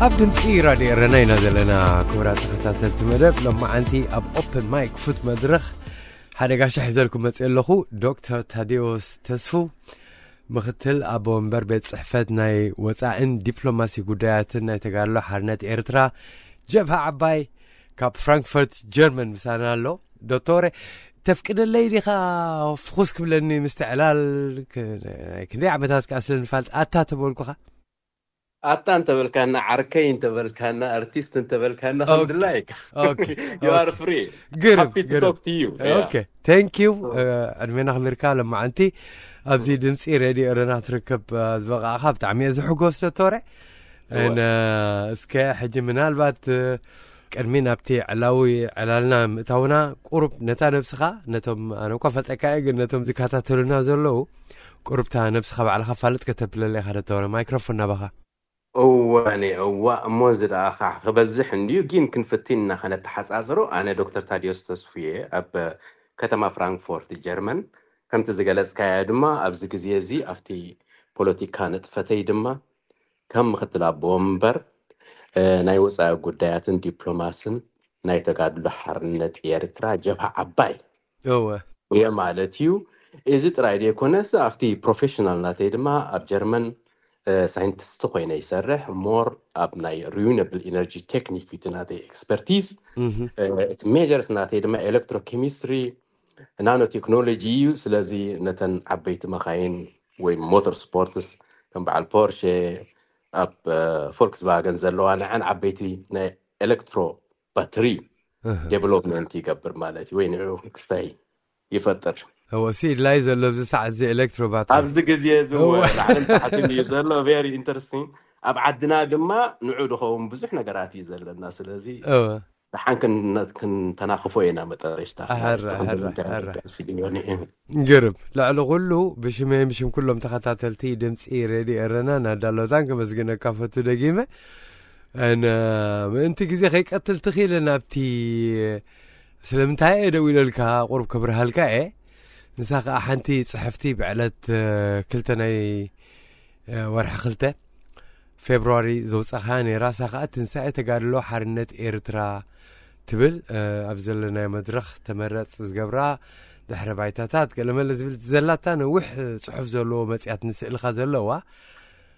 ኣብ ድምፂ ራድዮ ኤረና ኢና ዘለና። ክቡራት ተኸታተልቲ መደብ ሎማዓንቲ ኣብ ኦፕን ማይክ ፉት መድረኽ ሓደ ጋሻ ሒዘልኩም መፅእ ኣለኹ። ዶክተር ታዲዮስ ተስፉ፣ ምኽትል ኣቦ ወንበር ቤት ፅሕፈት ናይ ወፃእን ዲፕሎማሲ ጉዳያትን ናይ ተጋድሎ ሓርነት ኤርትራ ጀብሃ ዓባይ፣ ካብ ፍራንክፈርት ጀርመን ምሳና ኣሎ። ዶክተረ፣ ተፍቅደለይ ዲኻ ፍኹስ ክብለኒ ምስትዕላል? ክንደይ ዓመታት ከኣ ስለ ንፋልጥ ኣታ ተበልኩኻ። ኣታ እንተበልካና፣ ዓርከይ እንተበልካና፣ ኣርቲስት እንተበልካና፣ ከምድላይካ። You are free. Good. Happy to talk to you. Okay, thank you. ዕድሜና ክብርካ። ለማዓንቲ ኣብዚ ድምፂ ሬድዮ ኤረና ትርከብ ዝበቃዕካ ብጣዕሚ እየ ዝሕጎስ ዶክተረ። እስከ ሕጂ ምናልባት ቅድሚ ናብቲ ዕላዊ ዕላልና ምእታውና፣ ቁሩብ ነታ ነብስኻ፣ ነቶም፣ ኣነ እኳ ፈልጠካ እየ፣ ግን ነቶም ዝከታተሉና ዘለዉ ቁሩብታ ነብስኻ ባዕልኻ ፋልጥ ከተብለለይ ሓደ ተወረ ማይክሮፎን ናባኻ። እዋኔ እዋ እሞ፣ እዚ ደኣ ከዓ ክበዝሕ እንድዩ፣ ግን ክንፍትን ኢና ከነተሓጻጽሮ። ኣነ ዶክተር ታዲዮስ ተስፉየ፣ ኣብ ከተማ ፍራንክፎርት ጀርመን። ከምቲ ዝገለጽካዮ ድማ ኣብዚ ግዜ እዚ ኣብቲ ፖለቲካ ንጥፈተይ ድማ ከም ምኽትል ኣቦ ወንበር ናይ ወፃኢ ጉዳያትን ዲፕሎማስን ናይ ተጋድሎ ሓርነት ኤርትራ ጀብሃ ዓባይ እወ እየ ማለት እዩ። እዚ ጥራይ ዘይኮነስ ኣብቲ ፕሮፌሽናል ናተይ ድማ ኣብ ጀርመን ሳይንቲስት ኮይነ ይሰርሕ። ሞር ኣብ ናይ ሪዩነብል ኢነርጂ ቴክኒክ እዩ እቲ ናተይ ኤክስፐርቲዝ። እቲ ሜጀርስ ናተይ ድማ ኤሌክትሮኬሚስትሪ፣ ናኖ ቴክኖሎጂ እዩ። ስለዚ ነተን ዓበይቲ መኻይን ወይ ሞተር ስፖርትስ ከም በዓል ፖርሼ፣ ኣብ ፎልክስቫገን ዘለዋ ንዐን ዓበይቲ ናይ ኤሌክትሮ ባትሪ ዴቨሎፕመንት ይገብር ማለት እዩ፣ ወይ ንዑ ክስታይ ይፈጥር። እወ፣ ሲ ድላይ ዘሎ ኣብዚ ሰዓት እዚ ኤሌክትሮ ባትሪ። ኣብዚ ግዜ እዚ እወ። ላዕልን ታሕትን እዩ ዘሎ። ቨሪ ኢንተረስቲንግ። ኣብ ዓድና ድማ ንዑ ድኸውን ብዙሕ ነገራት እዩ ዘለና። ስለዚ እወ። ደሓን ክን- ክንተናኽፎ ኢና መጠረሽታ። ኣረ፣ ኣረ፣ ኣረ። ግርም። ልዕሊ ኩሉ ብሽመይ ብሽም ኩሎም ተኸታተልቲ ድምፂ ሬድዮ ኤረና ናዳሎታን ከመስግነካ ፈቱ ደጊመ። ኣነ ምእንቲ ግዜ ከይቀትል ትኽኢለ ናብቲ ስለምንታይ እየ ደው ኢለልካ ቁሩብ ክብርሃልካ እየ። ንሳ ከዓ ሓንቲ ፅሕፍቲ ብዕለት ክልተ ናይ ወርሒ ክልተ ፌብርዋሪ ዘውፃኻ ነይራ። እሳ ከዓ ትንሳኤ ተጋድሎ ሓርነት ኤርትራ ትብል ኣብ ዘለናዮ መድረኽ ተመረፅ ዝገብራ ድሕረ ባይታታት ገለመለ ዝብል ዘላታ ነዊሕ ፅሑፍ ዘለዎ መፅያት ንስእልኻ ዘለዋ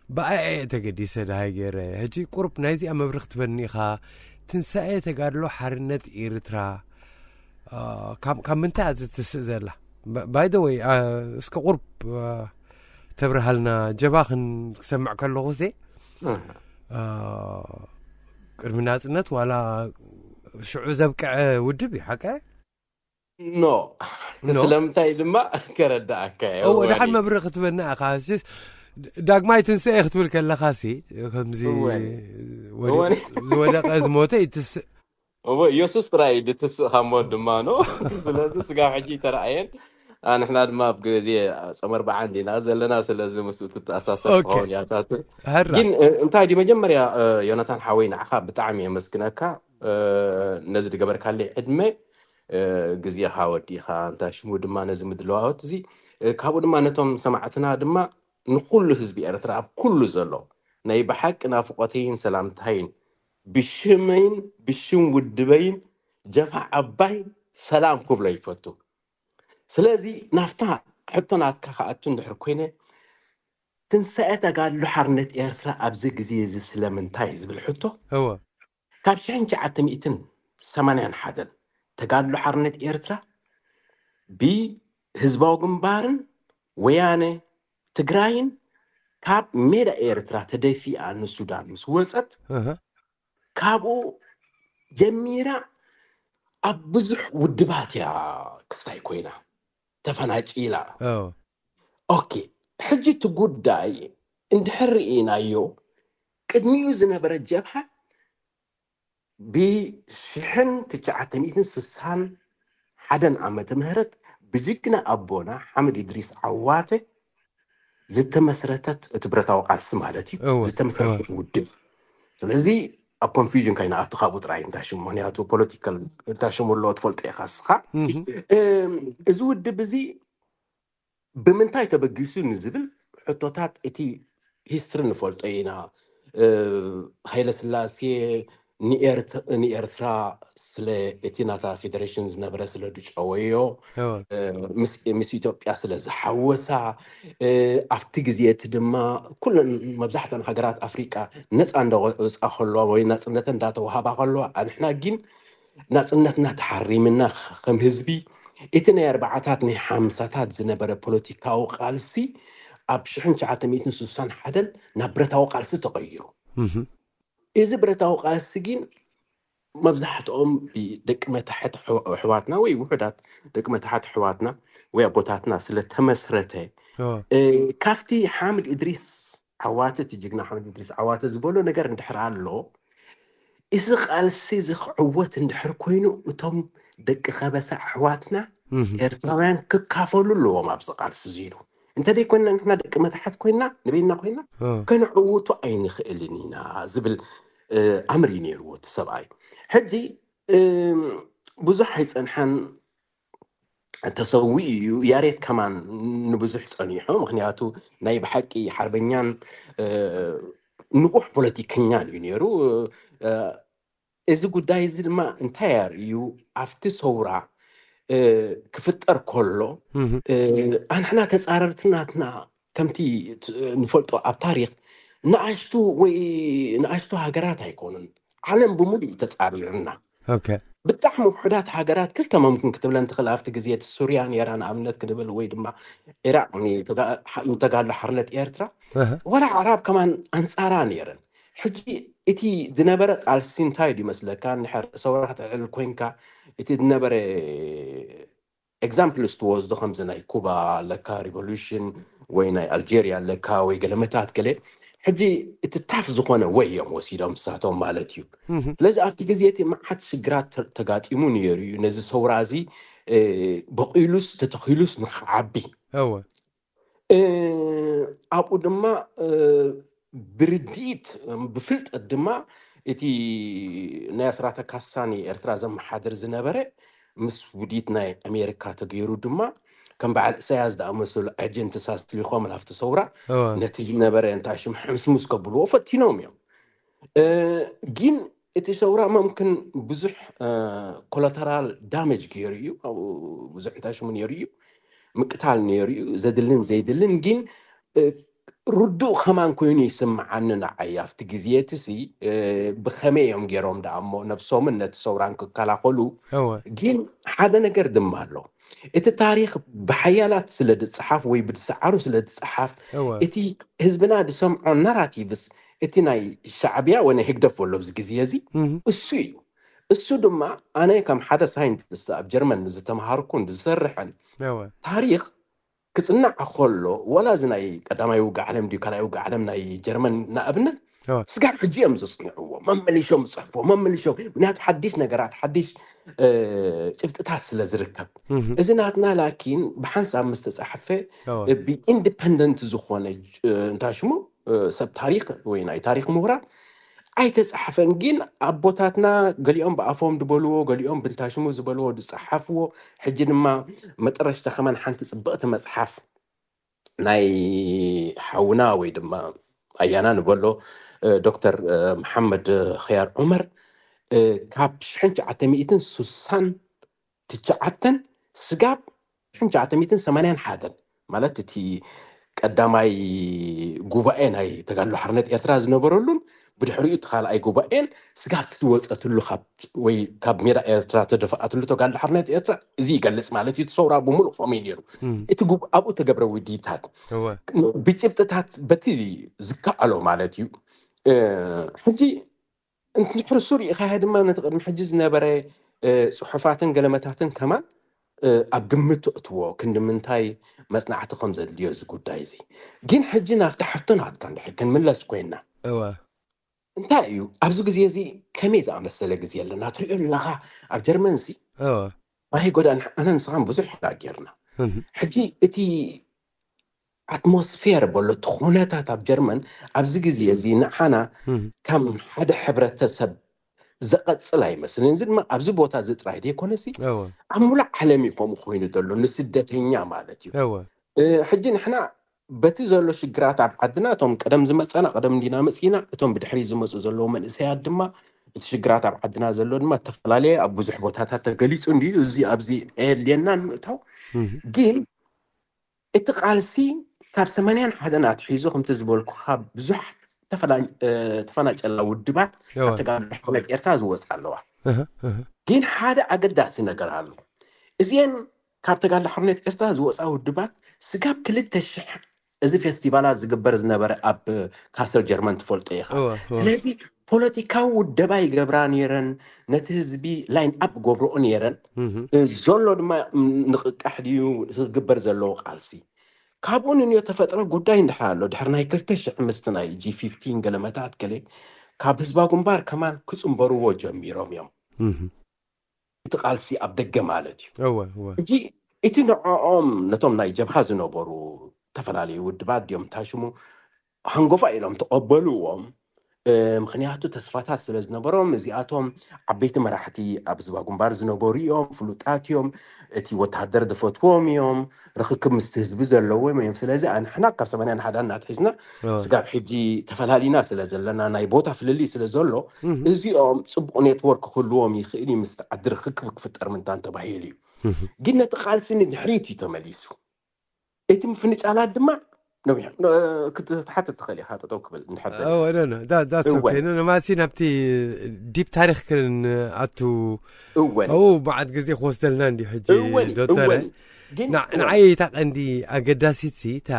ብኣየ ተገዲሰ ደሃይ ገይረ። ሕጂ ቁሩብ ናይዚኣ መብርኽ ትበኒ ኢኻ። ትንሳኤ ተጋድሎ ሓርነት ኤርትራ ካብ ምንታይ እያ ትስእ ዘላ? ባይ ዘ ወይ እስከ ቁሩብ ተብርሃልና ጀባ ክሰምዕ ከለኹ ዜ ቅድሚ ናፅነት ዋላ ሽዑ ዘብቅዐ ውድብ እዩ ሓቀ ኖ ስለምንታይ ድማ ከረዳእካ እወ ደሓን መብርህ ክትበና ኢኻ ስ ዳግማይ ትንስኤ ክትብል ከለኻ ሲ ከምዚ ዝወደቀ ዝሞተ ይትስእ እወ ኢየሱስ ጥራይ ድትስእ ካብ ሞት ድማ ኖ ስለዚ ስጋብ ሕጂ ይተረኣየን ንሕና ድማ ኣብ ግዜ ጾም ኣርብዓ እንዲና ዘለና ስለዚ ምስኡ ትተኣሳሰር ትኸውን እያ ግን እንታይ ድዩ መጀመርያ ዮናታን ሓወይ ንዓኻ ብጣዕሚ የመስግነካ ነዚ ዝገበርካለይ ዕድመ ግዜኻ ወዲእኻ እንታይ ሽሙ ድማ ነዚ ምድለዋወት እዚ ካብኡ ድማ ነቶም ሰማዕትና ድማ ንኩሉ ህዝቢ ኤርትራ ኣብ ኩሉ ዘሎ ናይ ብሓቂ ናፍቆተይን ሰላምታይን ብሽመይን ብሽም ውድበይን ጀብሃ ዓባይ ሰላም ክብሎ ይፈቱ ስለዚ ናብታ ሕቶ ናትካ ክኣቱ እንድሕር ኮይነ ትንሳኤ ተጋድሎ ሓርነት ኤርትራ ኣብዚ ግዜ እዚ ስለምንታይ ዝብል ሕቶ እወ ካብ ሽሕን ትሽዓተ ሚእትን ሰማንያን ሓደን ተጋድሎ ሓርነት ኤርትራ ብህዝባዊ ግንባርን ወያነ ትግራይን ካብ ሜዳ ኤርትራ ተደፊኣ ንሱዳን ምስ ወፀት እህ፣ ካብኡ ጀሚራ ኣብ ብዙሕ ውድባት እያ ክስታይ ኮይና ተፈናጭላ። ኦኬ፣ ሕጂ እቲ ጉዳይ እንድሕር ርኢናዮ፣ ቅድሚኡ ዝነበረ ጀብሃ ብሽሕን ትሽዓተ ሚእትን ስሳን ሓደን ዓመተ ምህረት ብጅግና ኣቦና ሓምድ ኢድሪስ ዓዋተ ዝተመስረተት፣ እቲ ብረታዊ ቃልሲ ማለት እዩ፣ ዝተመስረተት ውድብ። ስለዚ ኣብ ኮንፊውዥን ከይንኣቱ ካብኡ ጥራይ እንታይ ሽሙ፣ ምክንያቱ ፖለቲካል እንታይ ሽሙ ኣለዎ ትፈልጦ ኢኻ እስኻ። እዚ ውድብ እዚ ብምንታይ ተበጊሱ ንዝብል ሕቶታት፣ እቲ ሂስትሪ ንፈልጦ ኢና። ሃይለ ስላሴ ንኤርትራ ስለ እቲ ናታ ፌደሬሽን ዝነበረ ስለ ድጨወዮ፣ ምስ ኢትዮጵያ ስለ ዝሓወሳ፣ ኣብቲ ግዜ እቲ ድማ ኩለን መብዛሕተን ሃገራት ኣፍሪቃ ነፃ እንዳወፃ ከለዋ ወይ ናፅነተን እንዳተዋሃባ ከለዋ፣ ኣንሕና ግን ናፅነትና ተሓሪምና ከም ህዝቢ። እቲ ናይ ኣርባዓታት ናይ ሓምሳታት ዝነበረ ፖለቲካዊ ቃልሲ ኣብ ሽሕን ትሽዓተ ሚእትን ስሳን ሓደን ናብ ብረታዊ ቃልሲ ተቐይሩ። እዚ ብረታዊ ቃልሲ ግን መብዛሕትኦም ደቂ መታሕት ኣሕዋትና ወይ ውሑዳት ደቂ መታሕት ኣሕዋትና ወይ ኣቦታትና ስለ ተመስረተ፣ ካብቲ ሓምድ እድሪስ ዓዋተ፣ እቲ ጅግና ሓምድ እድሪስ ዓዋተ ዝበሎ ነገር እንድሕር ኣሎ፣ እዚ ቃልሲ እዚ ክዕወት እንድሕር ኮይኑ፣ እቶም ደቂ ከበሳ ኣሕዋትና ኤርትራውያን ክካፈሉ ኣለዎም ኣብዚ ቃልሲ እዚ ኢሉ። እንተደይኮይና ንሕና ደቂ መታሕት ኮይና ንበይና ኮይና ከነዕውቱ ኣይንኽእልን ኢና ዝብል ኣምር እዩ ነይርዎ እቲ ሰብኣይ። ሕጂ ብዙሕ ኣይፀንሐን፣ ተሰዊኡ እዩ። ያሬት ከማን ንብዙሕ ፀኒሑ፣ ምክንያቱ ናይ ብሓቂ ሓርበኛን ንቑሕ ፖለቲከኛን እዩ ነይሩ። እዚ ጉዳይ እዚ ድማ እንታይ ኣርእዩ? ኣብቲ ሰውራ ክፍጠር ከሎ ኣንሕና ተፃረርቲ ናትና ከምቲ ንፈልጦ ኣብ ታሪክ ንኣሽቱ ወይ ንኣሽቱ ሃገራት ኣይኮኑን፣ ዓለም ብምሉእ እዩ ተፃሪርና። ብጣዕሚ ውሑዳት ሃገራት ክልተ መምክን ክትብለን ትኽእል። ኣብቲ ግዜ እቲ ሱርያ ነይራ ንኣብነት ክንብል ወይ ድማ ኢራቅ ንተጋድሎ ሓርነት ኤርትራ ዋላ ኣዕራብ ከማን ኣንፃራ ነይረን። ሕጂ እቲ ዝነበረ ቃልሲ እንታይ ድዩ መስለካ? እንድሕር ሰውራ ክትዕልል ኮይንካ እቲ ዝነበረ ኤግዛምፕልስ ትወስዶ ከምዚ ናይ ኩባ ኣለካ ሪቮሉሽን ወይ ናይ ኣልጀርያ ኣለካ ወይ ገለመታት ገለ። ሕጂ እቲ ታፍ ዝኾነ ወይ እዮም ወሲዶም ንሳቶም ማለት እዩ። ስለዚ ኣብቲ ግዜ እቲ መዓት ሽግራት ተጋጢሙ ነይሩ እዩ። ነዚ ሰውራ እዚ በቂሉስ ተተኺሉስ ንክዓቢ ኣብኡ ድማ ብርድኢት ብፍልጠት ድማ እቲ ናይ ኣስራተ ካሳ ንኤርትራ ዘመሓድር ዝነበረ ምስ ውዲት ናይ ኣሜሪካ ተገይሩ ድማ ከም በዓል እሳያስ ዝኣመሰሉ ኣጀንትስ ኣስሊኾም ናብቲ ሰውራ ነቲ ዝነበረ እንታይ ሽም ሕምስምስ ከብልዎ ፈቲኖም እዮም። ግን እቲ ሰውራ መምክን ብዙሕ ኮላተራል ዳመጅ ገይሩ እዩ። ብዙሕ እንታይ ሽሙ ነይሩ እዩ፣ ምቅታል ነይሩ እዩ፣ ዘድልን ዘይድልን። ግን ርዱእ ከማን ኮይኑ ይስምዓኒ ንዓይ ኣብቲ ግዜ እቲ ሲ ብኸመይ እዮም ገይሮም ደኣ እሞ ነብሶምን ነቲ ሰውራን ክከላኸሉ። ግን ሓደ ነገር ድማ ኣሎ። እቲ ታሪክ ብሓያላት ስለ ዝፀሓፍ ወይ ብዝሰዓሩ ስለ ዝፀሓፍ፣ እቲ ህዝብና ዝሰምዖ ናራቲቭስ፣ እቲ ናይ ሻዕብያ ወይ ናይ ህግደፍ ዘሎ ኣብዚ ግዜ እዚ እሱ እዩ። እሱ ድማ ኣነ ከም ሓደ ሳይንቲስት ኣብ ጀርመን ዝተምሃርኩን ዝሰርሕን ታሪክ ክፅናዕ ከሎ፣ ዋላ እዚ ናይ ቀዳማይ ውግእ ዓለም ድዩ ካልኣይ ውግእ ዓለም ናይ ጀርመን ንኣብነት ስጋብ ሕጂ እዮም ዘፅንዕዎ፣ መመሊሾም ዝፅሕፍዎ መመሊሾም። ምክንያቱ ሓድሽ ነገራት ሓድሽ ጭብጥታት ስለ ዝርከብ፣ እዚ ናትና ላኪን ብሓንሳብ ምስ ተፃሕፈ ብኢንዲፐንደንት ዝኾነ እንታይ ሽሙ ሰብ ታሪክ ወይ ናይ ታሪክ ምሁራት ኣይተፃሕፈን። ግን ኣቦታትና ገሊኦም ብኣፎም ዝበልዎ፣ ገሊኦም ብንታሽሙ ዝበልዎ ዝፀሓፍዎ። ሕጂ ድማ መጠረሽታ ከማን ሓንቲ ፅብቕቲ መፅሓፍ ናይ ሓውና ወይ ድማ ኣያና ንበሎ ዶክተር መሓመድ ኸያር ዑመር ካብ ሽሕን ትሽዓተ ሚእትን ስሳን ትሽዓተን ስጋብ ሽሕን ትሽዓተ ሚእትን ሰማንያን ሓደን ማለት እቲ ቀዳማይ ጉባኤ ናይ ተጋድሎ ሓርነት ኤርትራ ዝነበረሉን ብድሕሪኡ እቲ ካልኣይ ጉባኤን ስጋብ ትወፀትሉ ወይ ካብ ሜዳ ኤርትራ ተደፍኣትሉ ተጋድሎ ሓርነት ኤርትራ እዚ ይገልፅ ማለት እዩ። እቲ ሰውራ ብምሉእ ከምኡ እዩ ነይሩ። እቲ ኣብኡ ተገብረ ውዲታት ብጭብጥታት በቲ ዝከኣሎ ማለት እዩ። ሕጂ እንድሕር እሱ ርኢኻዮ ድማ ነቲ ቅድሚ ሕጂ ዝነበረ ጽሑፋትን ገለመታትን ከማን ኣብ ግምት ትእትዎ ክንዲ ምንታይ መጽናዕቲ ከም ዘድልዮ እዚ ጉዳይ እዚ። ግን ሕጂ ናብቲ ሕቶ ናትካ እንድሕር ክንምለስ ኮይና፣ እወ እንታይ እዩ ኣብዚ ግዜ እዚ ከመይ ዝኣመሰለ ግዜ ኣለና ትሪኦ ኣለኻ? ኣብ ጀርመን ሲ እወ ማይ ጎዳን ኣነ ንስኻን ብዙሕ ኢና ጌርና። ሕጂ እቲ ኣትሞስፌር በሎ እቲ ኩነታት ኣብ ጀርመን ኣብዚ ግዜ እዚ ንዓና ከም ሓደ ሕብረተሰብ ዘቐጽል ኣይመስልን። እዚ ድማ ኣብዚ ቦታ እዚ ጥራይ ዘይኮነሲ እወ ኣብ ሙሉእ ዓለም እዩ ከምኡ ኮይኑ ዘሎ ንስደተኛ ማለት እዩ። እወ እ፣ ሕጂ ንሕና በቲ ዘሎ ሽግራት ኣብ ዓድና እቶም ቀደም ዝመፀና ቀደም እንዲና መፂና እቶም ብድሕሪ ዝመፁ ዘለዉ መንእሰያት ድማ እቲ ሽግራት ኣብ ዓድና ዘሎ ድማ ዝተፈላለየ ኣብ ብዙሕ ቦታታት ተገሊፁ እንዲዩ እዚ ኣብዚ ኣየድልየናን ምእታው። ግን እቲ ቃልሲ ካብ ሰማንያን ሓደን ኣትሒዙ ከምቲ ዝበልኩኻ ብዙሓት ተፈላ- እ፣ ተፈናጨላ ውድባት ካብ ተጋድሎ ሓርነት ኤርትራ ዝወፃ ኣለዋ። ግን ሓደ ኣገዳሲ ነገር ኣሎ። እዚአን ካብ ተጋድሎ ሓርነት ኤርትራ ዝወፃ ውድባት ስጋብ ክልተ ሽሕ እዚ ፌስቲቫላት ዝግበር ዝነበረ ኣብ ካሰል ጀርመን ትፈልጦ ኢኻ። ስለዚ ፖለቲካዊ ውደባ ይገብራ ነይረን፣ ነቲ ህዝቢ ላይን ኣፕ ገብርኦ ነይረን። ዘሎ ድማ ንቕቃሕ ድዩ ዝግበር ዘለዎ ቃልሲ? ካብኡ ንንዮ ተፈጥረ ጉዳይ እንድሕር ኣሎ ድሕር ናይ ክልተ ሽሕ ምስቲ ናይ ጂ ፊፍቲን ገለመታት ገለ ካብ ህዝባ ግንባር ከማን ክፅንበርዎ ጀሚሮም እዮም። እቲ ቃልሲ ኣብ ደገ ማለት እዩ። እወ እወ ሕጂ እቲ ንዕኦም ነቶም ናይ ጀብሃ ዝነበሩ ዝተፈላለዩ ውድባት ድዮም ታሽሙ ሃንጎፋ ኢሎም ተቐበልዎም። ምክንያቱ ተስፋታት ስለ ዝነበሮም እዚኣቶም ዓበይቲ መራሕቲ ኣብ ህዝባ ግንባር ዝነበሩ እዮም፣ ፍሉጣት እዮም፣ እቲ ወታደር ዝፈትዎም እዮም፣ ርክክብ ምስቲ ህዝቢ ዘለዎም እዮም። ስለዚ ኣንሕና ካብ ሰማንያን ሓዳን እናትሒዝና ስጋብ ሕጂ ተፈላሊና ስለ ዘለና ናይ ቦታ ፍልልይ ስለ ዘሎ እዚኦም ፅቡቕ ኔትወርክ ክህልዎም ይኽእል እዩ ምስቲ ዓዲ ርክክብ ክፍጠር ምንታን ተባሂሉ እዩ። ግን ነቲ ቃልሲ ንድሕሪት እዩ ተመሊሱ። እቲ ምፍንጫላት ድማ ነዊሕ ክትሓትት ትኽእል ኢኻ። ጠጠው ክብል እንድሕር እወ ኖ ኖ that's okay ኖ ኖ ማሲ ናብቲ ዲፕ ታሪኽ ክንኣቱ እወን ው መዓት ግዜ ክወስደልና እንዲ ሕጂ እወን ዶክተረ እወን ግን ንዓይ እታ ቀንዲ ኣገዳሲት ሲ እታ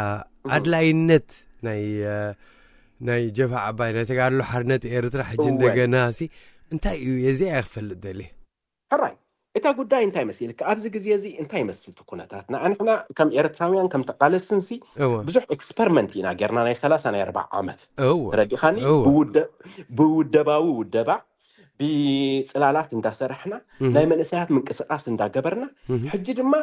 ኣድላይነት ናይ ናይ ጀብሃ ዓባይ ናይ ተጋድሎ ሓርነት ኤርትራ ሕጂ እወ። እንደገና ሲ እንታይ እዩ የዚ እያ ክፈልጥ ደልየ ሕራይ እታ ጉዳይ እንታይ መሲልካ ኣብዚ ግዜ እዚ እንታይ ይመስል እቲ ኩነታት ንኣንሕና ከም ኤርትራውያን ከም ተቃለስትን ሲ እወ ብዙሕ ኤክስፐሪመንት ኢና ጌርና ናይ ሰላሳ ናይ ኣርባዓ ዓመት እወ ተረዲኻኒ እወ ብውደ- ብውደባዊ ውደባ ብፅላላት እንዳሰራሕና ናይ መንእሰያት ምንቅስቃስ እንዳገበርና ሕጂ ድማ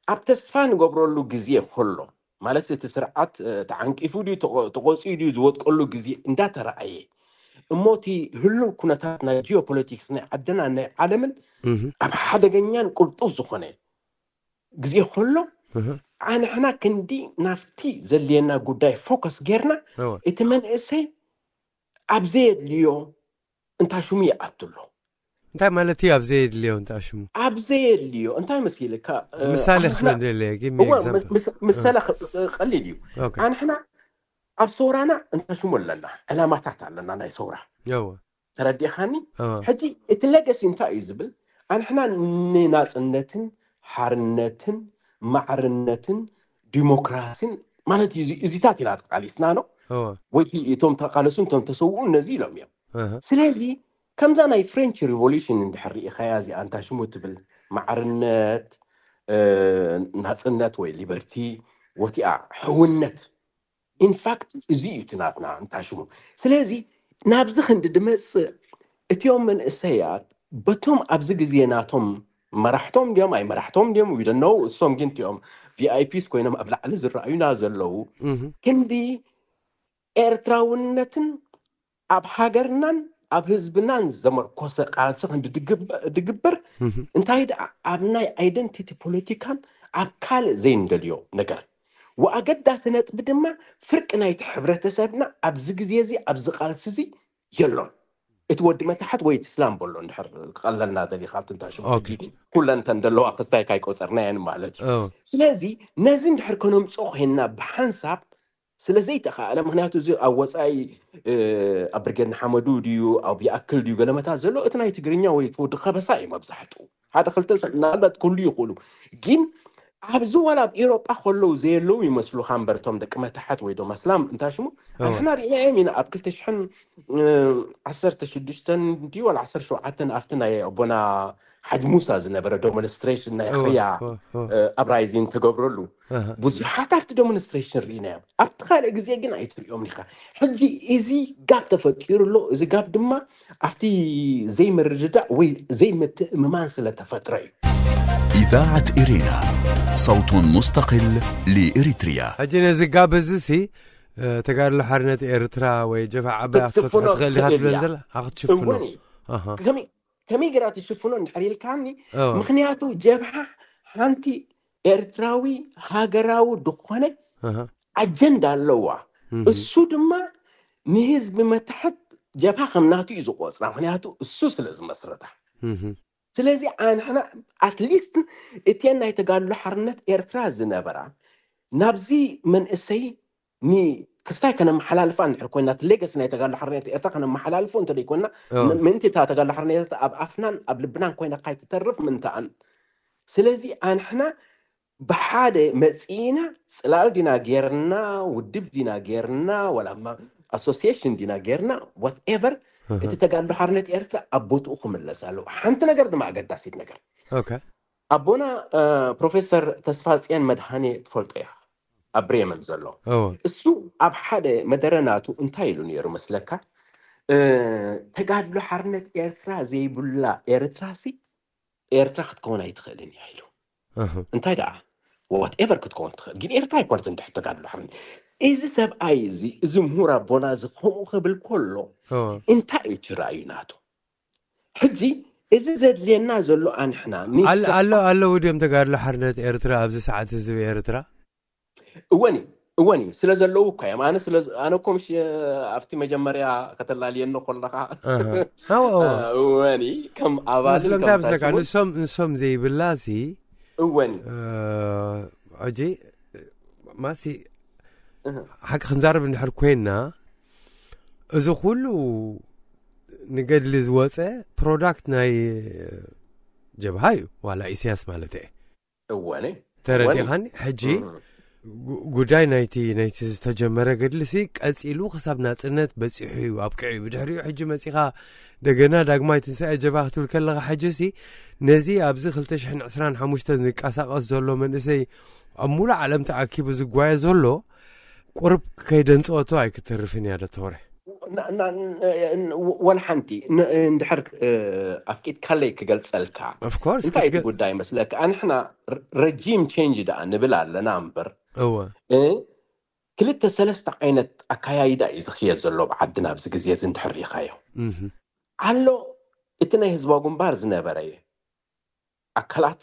ኣብ ተስፋ ንገብረሉ ግዜ ከሎ ማለት እቲ ስርዓት ተዓንቂፉ ድዩ ተቆፂኡ ድዩ ዝወጥቀሉ ግዜ እንዳተረኣየ እሞ እቲ ህሉው ኩነታት ናይ ጂኦፖለቲክስ ናይ ዓድና ናይ ዓለምን ኣብ ሓደገኛን ቁልጡፍ ዝኾነ ግዜ ከሎ ኣንሕና ክንዲ ናብቲ ዘድልየና ጉዳይ ፎከስ ጌርና እቲ መንእሰይ ኣብ ዘየድልዮ እንታሽሙ ይኣቱ ኣሎ። እንታይ ማለት እዩ ኣብ ዘየድልዮ እንታሽሙ? ኣብ ዘየድልዮ እንታይ መሲልካ ምሳሌ ክትበደለ ምሳሌ ቀሊል እዩ። ኣንሕና ኣብ ሰውራና እንታሽሙ ኣለና ዕላማታት ኣለና ናይ ሰውራ ተረዲኻኒ። ሕጂ እቲ ለገሲ እንታይ እዩ ዝብል ኣንሕና ንናፅነትን ሓርነትን ማዕርነትን ዲሞክራሲን ማለት እዩ እዚታት ኢና ተቃሊስና ነው ወይ እቶም ተቃለሱ እቶም ተሰውኡ እነዚ ኢሎም እዮም። ስለዚ ከምዛ ናይ ፍሬንች ሪቮሉሽን እንድሕር ርኢኻያ እዚኣ እንታይ ሽሙ ትብል ማዕርነት ናፅነት ወይ ሊበርቲ ወቲኣ ሕውነት ኢንፋክት እዚ እዩ እቲ ናትና እንታይ ሽሙ። ስለዚ ናብዚ ክንዲ ድመፅእ እቲኦም መንእሰያት በቶም ኣብዚ ግዜ ናቶም መራሕቶም ድዮም ኣይ መራሕቶም ድዮም ዊደነው እሶም ግን እቲኦም ቪኣይፒስ ኮይኖም ኣብ ላዕሊ ዝረኣዩና ዘለዉ ክንዲ ኤርትራውነትን ኣብ ሃገርናን ኣብ ህዝብናን ዘመርኮሰ ቃልሲ ክንዲ ድግበር እንታይ ደኣ ኣብ ናይ ኣይደንቲቲ ፖለቲካን ኣብ ካልእ ዘይንደልዮ ነገር ወኣገዳሲ ነጥቢ ድማ ፍርቂ ናይቲ ሕብረተሰብና ኣብዚ ግዜ እዚ ኣብዚ ቃልሲ እዚ የሎን። እቲ ወዲ መታሕት ወይ እቲ ስላም በሎ እንድሕር ክቐለልና ደሊኻ ኣብቲ እንታይ ሽሙ ኩለን ተን ዘለዋ ክስታይ ካይቆፀርናየን ማለት እዩ። ስለዚ ነዚ እንድሕር ከነምፅኦ ኮይንና ብሓንሳብ ስለ ዘይተኻእለ ምክንያቱ እዚ ኣብ ወፃኢ ኣብ ብርጌድ ንሓመዱ ድዩ ኣብ ይኣክል ድዩ ገለመታት ዘሎ እቲ ናይ ትግርኛ ወይ ወዲ ከበሳ እዩ መብዛሕትኡ ሓደ ክልተ ምናልባት ክህሉ ይኽእሉ ግን ኣብዚ ዋላ ኣብ ኤሮጳ ከለዉ ዘየለዉ ይመስሉኻ እምበር እቶም ደቂ መታሕት ወይ ዶ መስላም እንታይ ሽሙ ኣንሕና ርኢናዮም ኢና ኣብ ክልተ ሽሕን ዓሰርተ ሽዱሽተን ድዩ ዋላ ዓሰርተ ሸውዓተን ኣብቲ ናይ ኣቦና ሓጅ ሙሳ ዝነበረ ዶሞንስትሬሽን ናይ ሕርያ ኣፕራይዚን ተገብረሉ ብዙሓት ኣብቲ ዶሞንስትሬሽን ርኢናዮም። ኣብቲ ካልእ ግዜ ግን ኣይትሪኦም ኢኻ። ሕጂ እዚ ጋብ ተፈጢሩ ኣሎ። እዚ ጋብ ድማ ኣብቲ ዘይምርድዳእ ወይ ዘይምትእምማን ስለ ተፈጥረ እዩ። إذاعة إرينا، صوت مستقل لإريتريا. ሕጂ ነዚ ጋብ እዚ ሲ ተጋድሎ ሓርነት ኤርትራ ወይ ጀብሃ ዓባይ ክትፈትሖ ትኽእል ኢኻ ትብል ዘላ ክትሽፍኖ ከመይ ገይራ ትሽፍኖ እንድሕር ኢልካኒ፣ ምኽንያቱ ጀብሃ ሓንቲ ኤርትራዊ ሃገራዊ ዝኾነ ኣጀንዳ ኣለዋ። እሱ ድማ ንህዝቢ መታሕት ጀብሃ ከም ናቱ እዩ ዝቆፅራ፣ ምኽንያቱ እሱ ስለ ዝመስረታ። ስለዚ ኣንሕና ኣትሊስት እተን ናይ ተጋድሎ ሓርነት ኤርትራ ዝነበራ ናብዚ መንእሰይ ክስታይ ከነመሓላልፋ እንድሕር ኮይና፣ እቲ ሌገሲ ናይ ተጋድሎ ሓርነት ኤርትራ ከነመሓላልፎ እንተደይኮና፣ ምእንቲ እታ ተጋድሎ ሓርነት ኤርትራ ኣብ ኣፍናን ኣብ ልብናን ኮይና ካይትተርፍ ምንተኣን። ስለዚ ኣንሕና ብሓደ መፂና ፅላል ዲና ጌርና፣ ውድብ ዲና ጌርና፣ ወላ ኣሶሲሽን ዲና ጌርና፣ ዋትኤቨር፣ እቲ ተጋድሎ ሓርነት ኤርትራ ኣብ ቦትኡ ክምለስ ኣለዎ። ሓንቲ ነገር ድማ ኣገዳሲት ነገር ኣቦና ፕሮፌሰር ተስፋጽዮን መድሃኔ ትፈልጦ ኢኻ፣ ኣብ ብሬመን ዘሎ። እሱ ኣብ ሓደ መደረ ናቱ እንታይ ኢሉ ነይሩ መስለካ? ተጋድሎ ሓርነት ኤርትራ ዘይብላ ኤርትራሲ ኤርትራ ክትከውን ኣይትኽእልን እያ ኢሉ። እንታይ ደኣ ዋትኤቨር ክትከውን ትኽእል፣ ግን ኤርትራ ኣይኮነትን ድሕሪ ተጋድሎ ሓርነት። እዚ ሰብኣይ እዚ፣ እዚ ምሁር ኣቦና እዚ ከምኡ ክብል ከሎ እንታይ እዩ እቲ ራእዩ ናቱ? ሕጂ እዚ ዘድልየና ዘሎ ኣንሕና ኣሎ ኣለዉ ድዮም ተጋድሎ ሓርነት ኤርትራ ኣብዚ ሰዓት ህዝቢ ኤርትራ? እወኒ እወኒ ስለ ዘለዉ እኳ እዮም። ኣነ ስለ ኣነ ኮምሽ ኣብቲ መጀመርያ ከተላልየኒ ኮለኻ እወኒ ከም ኣባልን ስለምንታይ ምስለካ ንሶም ንሶም ዘይብላ ሲ እወኒ ሕጂ ማሲ ሓቂ ክንዛረብ እንድሕር ኮይና እዚ ኩሉ ንገድሊ ዝወፀ ፕሮዳክት ናይ ጀብሃ እዩ ዋላ ኢሳያስ ማለት እየ እወነ ተረዲኻኒ ሕጂ ጉዳይ ናይቲ ናይቲ ዝተጀመረ ገድሊ ሲ ቀፂሉ ክሳብ ናፅነት በፂሑ እዩ ኣብቅዕ እዩ ብድሕሪኡ ሕጂ መፂኻ ደገና ዳግማይ ትንሳኤ ጀብሃ ክትብል ከለኻ ሕጂ ሲ ነዚ ኣብዚ ክልተ ሽሕን ዕስራን ሓሙሽተን ዝንቀሳቐስ ዘሎ መንእሰይ ኣብ ሙሉእ ዓለም ተኣኪቡ ዝጓየ ዘሎ ቁርብ ከይደንፀወቶ ኣይክተርፍን እያ ዶክተረ ወላ ሓንቲ እንድሕር ኣፍቂድካለይ ክገልፀልካ እንታይ እቲ ጉዳይ መስለካ ኣንሕና ረጂም ቼንጅ ደኣ ንብል ኣለና እምበር ክልተ ሰለስተ ዓይነት ኣካያይዳ እዩ ዝኽየ ዘሎ ብዓድና ኣብዚ ግዜ እዚ እንድሕር ሪኻዮ ኣሎ እቲ ናይ ህዝባዊ ግንባር ዝነበረ ኣካላት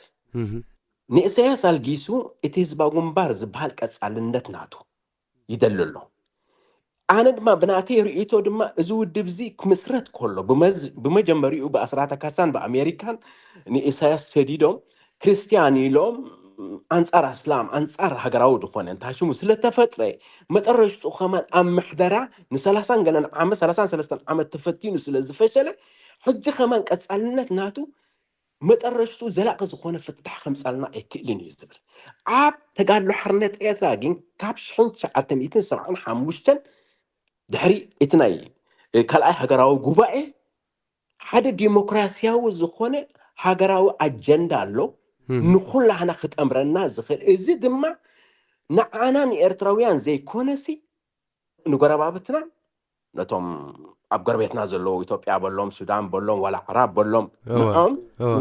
ንእሰያስ ኣልጊሱ እቲ ህዝባዊ ግንባር ዝበሃል ቀጻልነት ናቱ ይደሊ ኣሎ ኣነ ድማ ብናተይ ርእይቶ ድማ እዚ ውድብ እዚ ክምስረት ከሎ ብመጀመሪኡ ብኣስራተ ካሳን ብኣሜሪካን ንኢሳያስ ሰዲዶም ክርስትያን ኢሎም ኣንጻር ኣስላም ኣንጻር ሃገራዊ ዝኾነ እንታሽሙ ስለተፈጥረ መጠረሽጡ ከማን ኣብ ምሕደራ ንሰላሳን ገለን ዓመት ሰላሳን ሰለስተን ዓመት ተፈቲኑ ስለ ዝፈሸለ ሕጂ ከማን ቀጻልነት ናቱ መጠረሽቱ ዘላቂ ዝኾነ ፍታሕ ከምጻልና ኣይክእልን እዩ ዝብል ኣብ ተጋድሎ ሓርነት ኤርትራ ግን ካብ ሽሕን ትሽዓተ ሚእትን ሰብዓን ሓሙሽተን ድሕሪ እቲ ናይ ካልኣይ ሃገራዊ ጉባኤ ሓደ ዲሞክራሲያዊ ዝኾነ ሃገራዊ ኣጀንዳ ኣሎ ንኩላህና ክጠምረና ዝኽእል እዚ ድማ ንዓና ንኤርትራውያን ዘይኮነሲ ንጎረባብትና ነቶም ኣብ ጎረቤትና ዘለዉ ኢትዮጵያ በሎም ሱዳን በሎም ዋላ ዓራብ በሎም ንዖም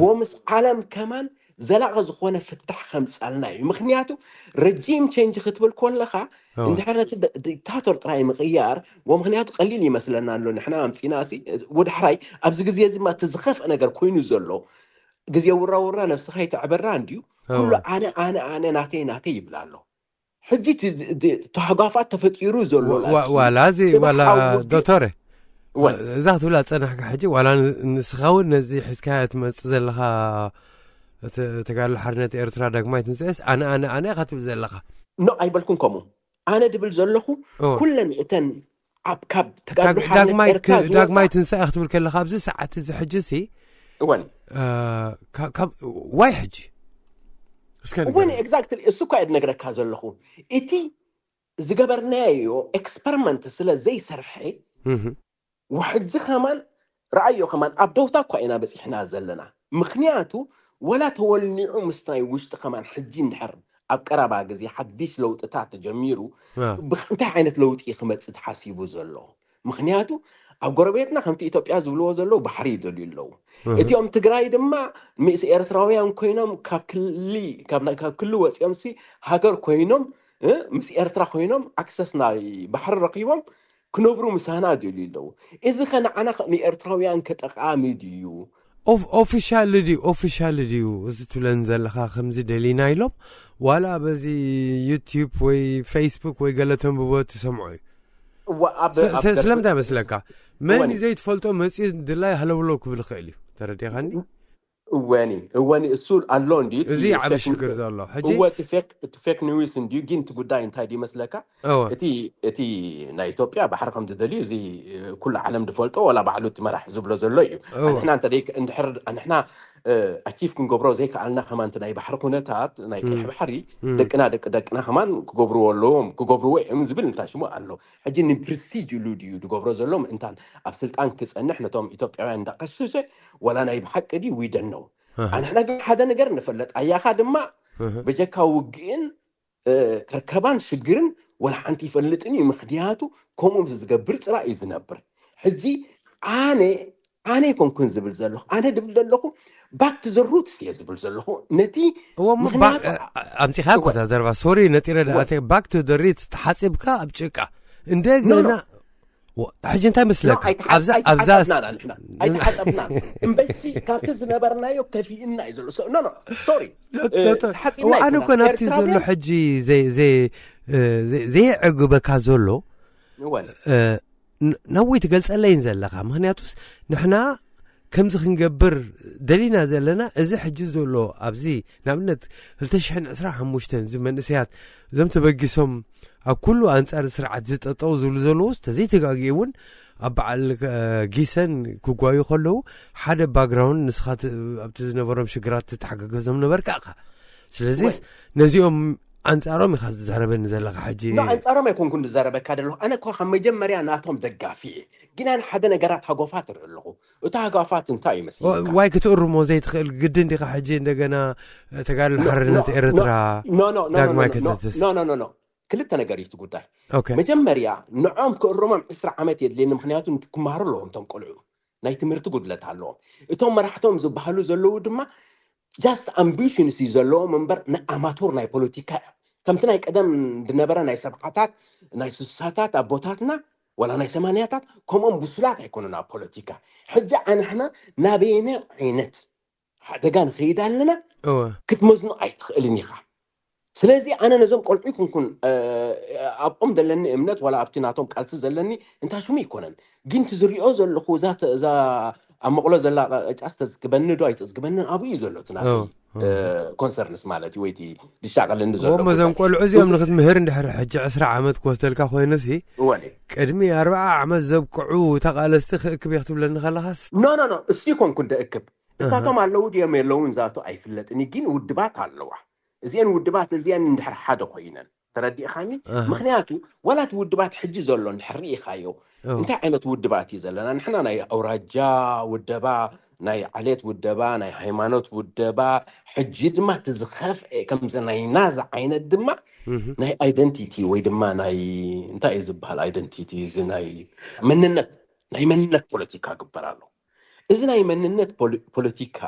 ወምስ ዓለም ከማን ዘላቂ ዝኾነ ፍታሕ ከምፃልና እዩ ምክንያቱ ረጂም ቼንጅ ክትብል ከለካ እንድሕር ነቲ ዲክታቶር ጥራይ ምቅያር ወምክንያቱ ቀሊል ይመስለና ኣሎ ንሕና ኣምፂና ሲ ወዳሕራይ ኣብዚ ግዜ እዚ ማ እቲ ዝኸፍአ ነገር ኮይኑ ዘሎ ግዜ ውራ ውራ ነብስኻ ይተዕበራ እንድዩ ኩሉ ኣነ ኣነ ኣነ ናተይ ናተይ ይብል ኣሎ ሕጂ ተሃጓፋት ተፈጢሩ ዘሎ ዋላ እዚ ዋላ ዶክተረ እዛ ክትብላ ፀናሕካ ሕጂ ዋላ ንስኻ እውን ነዚ ሒዝካያ ትመፅእ ዘለኻ ተጋድሎ ሓርነት ኤርትራ ዳግማይ ትንስኤስ ኣነ ኣነ ኣነ ኢኻ ትብል ዘለኻ ኖ ኣይበልኩን ከምኡ ኣነ ድብል ዘለኹ ኩለን እተን ኣብ ካብ ተጋድሎ ሓርነት ኤርትራ ዳግማይ ትንሳኤ ክትብል ከለካ ኣብዚ ሰዓት እዚ ሕጂ ሲ እወን ዋይ ሕጂ እስከ እወን ኤግዛክትሊ እሱ እኳ እየ ዝነግረካ ዘለኹ እቲ ዝገበርናዮ ኤክስፐሪመንት ስለ ዘይሰርሐ ወሕጂ ከማን ረኣዮ ከማን ኣብ ደውታ እኳ ኢና በፂሕና ዘለና ምኽንያቱ ወላ ተወልኒዑ ምስ ናይ ውሽጢ ከማን ሕጂ እንድሕር ኣብ ቀረባ ግዜ ሓድሽ ለውጥታት ተጀሚሩ እንታይ ዓይነት ለውጢ ክመፅእ ተሓሲቡ ዘሎ? ምኽንያቱ ኣብ ጎረቤትና ከምቲ ኢትዮጵያ ዝብልዎ ዘለዉ ባሕሪ ይደልዩ ኣለዉ። እቲኦም ትግራይ ድማ ምስ ኤርትራውያን ኮይኖም ካብ ክሊ ወፂኦም ሲ ሃገር ኮይኖም ምስ ኤርትራ ኮይኖም ኣክሰስ ናይ ባሕሪ ረኪቦም ክነብሩ ምሳና ድልዩ ኣለዉ። እዚ ከ ንዓና ንኤርትራውያን ከጠቃሚ ድዩ? ኦፊሻል ድዩ ኦፊሻል ድዩ እዚ ትብለን ዘለካ ከምዚ ደሊና ኢሎም ዋላ በዚ ዩቲዩብ ወይ ፌስቡክ ወይ ገለ ተንብቦ ትሰምዖ እዩ። ስለምንታይ መስለካ መን እዩ ዘይትፈልጦ መፅኡ ድላይ ሃለውለው ክብል ይኽእል እዩ። ተረዲኻኒ? እወኒ እወኒ እሱ ኣሎ እንዲ እዚ ዓብ ሽግር ዘሎ ሕጂ እወ እቲ ፌክ ኒውስ እንዲ ግን እቲ ጉዳይ እንታይ ድዩ መስለካ? እቲ ናይ ኢትዮጵያ ባሕሪ ከም ዝደልዩ እዚ ኩሉ ዓለም ዝፈልጦ ዋላ ባዕሉ እቲ መራሕ ዝብሎ ዘሎ እዩ። ንሕና እንተ ንድሕር ንሕና ኣቺቭ ክንገብሮ ዘይከኣልና ከማን ናይ ባሕሪ ኩነታት ናይ ቀይሕ ባሕሪ ደቅና ደቂ ደቅና ከማን ክገብርዎ ኣለዎም ክገብርዎ እዮም ዝብል እንታይ ሽሙ ኣሎ። ሕጂ ንፕሪስቲጅ ኢሉ ድዩ ዝገብሮ ዘሎ ምእንታን ኣብ ስልጣን ክፀንሕ ነቶም ኢትዮጵያውያን እንዳቀሸሸ ዋላ ናይ ብሓቂ ድዩ ዊደን ነው። ኣንሕና ግን ሓደ ነገር ንፈለጥ ኣያኻ ድማ በጀካ ውግእን ከርከባን ሽግርን ወላ ሓንቲ ይፈልጥን እዩ። ምክንያቱ ከምኡ ምስ ዝገብር ፅራ እዩ ዝነብር። ሕጂ ኣነ ኣነ ይኮንኩን ዝብል ዘለኹ ኣነ ድብል ዘለኹ ባክ ቱ ዘ ሩትስ እየ ዝብል ዘለኹ ነቲ ኣምፂኻ ኮታ ዘረባ ሶሪ ነጢረ ደኣተ ባክ ቱ ዘ ሪትስ ተሓፂብካ ኣብ ጭቃ እንደገና ሕጂ እንታይ መስለካ ኣብዛ ኣብዛ ኣይተሓፀብና እምበሲ ካብቲ ዝነበርናዮ ከፊእና እዩ ዘሎ ኖ ኖ ሶሪ ተሓፂብና ኣነ እኮ ናብቲ ዘሎ ሕጂ ዘይዕግበካ ዘሎ ናብኡ ትገልፀለይን ዘለካ ምክንያቱስ ንሕና ከምዚ ክንገብር ደሊና ዘለና እዚ ሕጂ ዘሎ ኣብዚ ንኣብነት ክልተ ሽሕን ዕስራን ሓሙሽተን እዚ መንእሰያት እዞም ተበጊሶም ኣብ ኩሉ ኣንጻር ስርዓት ዝጠጠው ዝብሉ ዘለዉ ተዘይተጋጊ እውን ኣብ በዓል ጊሰን ክጓዩ ከለዉ ሓደ ባክግራውንድ ንስኻ ኣብቲ ዝነበሮም ሽግራት ትተሓጋገዞም ነበርካ ኢኻ። ስለዚ ነዚኦም ኣንጻሮም ኢኻ ዝዛረበኒ ዘለኻ ሕጂ። ኣንጻሮም ኣይኮንኩን ዝዛረበካ ዘለኹ። ኣነ እኮ ካብ መጀመርያ ናቶም ደጋፊ እየ። ግን ኣነ ሓደ ነገራት ሃጎፋት እርኢ ኣለኹ። እቲ ሃጎፋት እንታይ እዩ መስለካ? ዋይ ክትእርሞ ዘይትኽእል ግድን ዲኻ ሕጂ እንደገና ተጋድሎ ሓርነት ኤርትራ ዳግማይ ከተትስ? ክልተ ነገር እዩ እቲ ጉዳይ። መጀመርያ ንዖም ክእርሞም ዕስራ ዓመት የድልየኒ፣ ምክንያቱ ክመሃሩ ኣለዎም እቶም ቆልዑ። ናይ ትምህርቲ ጉድለት ኣለዎም። እቶም መራሕቶም ዝበሃሉ ዘለዉ ድማ just ambitions እዩ ዘለዎም እምበር ናይ ኣማቶር ናይ ፖለቲካ እዮም። ከምቲ ናይ ቀደም ዝነበረ ናይ ሰብዓታት ናይ ስሳታት ኣቦታትና ዋላ ናይ ሰማንያታት ከምኦም ብሱላት ኣይኮኑን ኣብ ፖለቲካ። ሕጂ ኣንሕና ናበየነ ዓይነት ሓደጋ ንኸይድ ኣለና ክትመዝኖ ኣይትኽእልን ኢኻ። ስለዚ ኣነ ነዞም ቆልዑ ይኩንኩን ኣብኦም ዘለኒ እምነት ዋላ ኣብቲ ናቶም ቃልሲ ዘለኒ እንታይ ሽሙ ይኮነን። ግን ትዝሪኦ ዘለኹ እዛ ኣብ መቕሎ ዘላ ጫስ ተዝግበኒ ዶ ኣይተዝግበንን ኣብኡ እዩ ዘሎ እቲ ናተይ ኮንሰርንስ ማለት እዩ ወይቲ ዝሻቀለኒ ዘሎ እዞም ቆልዑ እዚኦም ንክትምህር እንድሕር ሕጂ ዕስራ ዓመት ክወስደልካ ኮይኑሲ ቅድሚ ኣርብዓ ዓመት ዘብቅዑ ተቃለስቲ ክእክብ እየ ክትብለኒ ከለካስ ኖ ኖ ኖ እሱ ይኮንኩ እንደእክብ እሳቶም ኣለዉ ድዮም የለውን ዛቱ ኣይፍለጥን ግን ውድባት ኣለዋ። እዚአን ውድባት እዚአን እንድሕር ሓደ ኮይነን ተረዲእኻኒ? ምክንያቱ ዋላ እቲ ውድባት ሕጂ ዘሎ እንድሕር ርኢኻዮ እንታይ ዓይነት ውድባት እዩ ዘለና? ንሕና ናይ ኣውራጃ ውደባ፣ ናይ ዓሌት ውደባ፣ ናይ ሃይማኖት ውደባ፣ ሕጂ ድማ እቲ ዝኸፍአ ከምዚ ናይ ናዚ ዓይነት ድማ ናይ ኣይደንቲቲ ወይ ድማ ናይ እንታይ እዩ ዝበሃል ኣይደንቲቲ እዚ ናይ መንነት ናይ መንነት ፖለቲካ ግበር ኣሎ። እዚ ናይ መንነት ፖለቲካ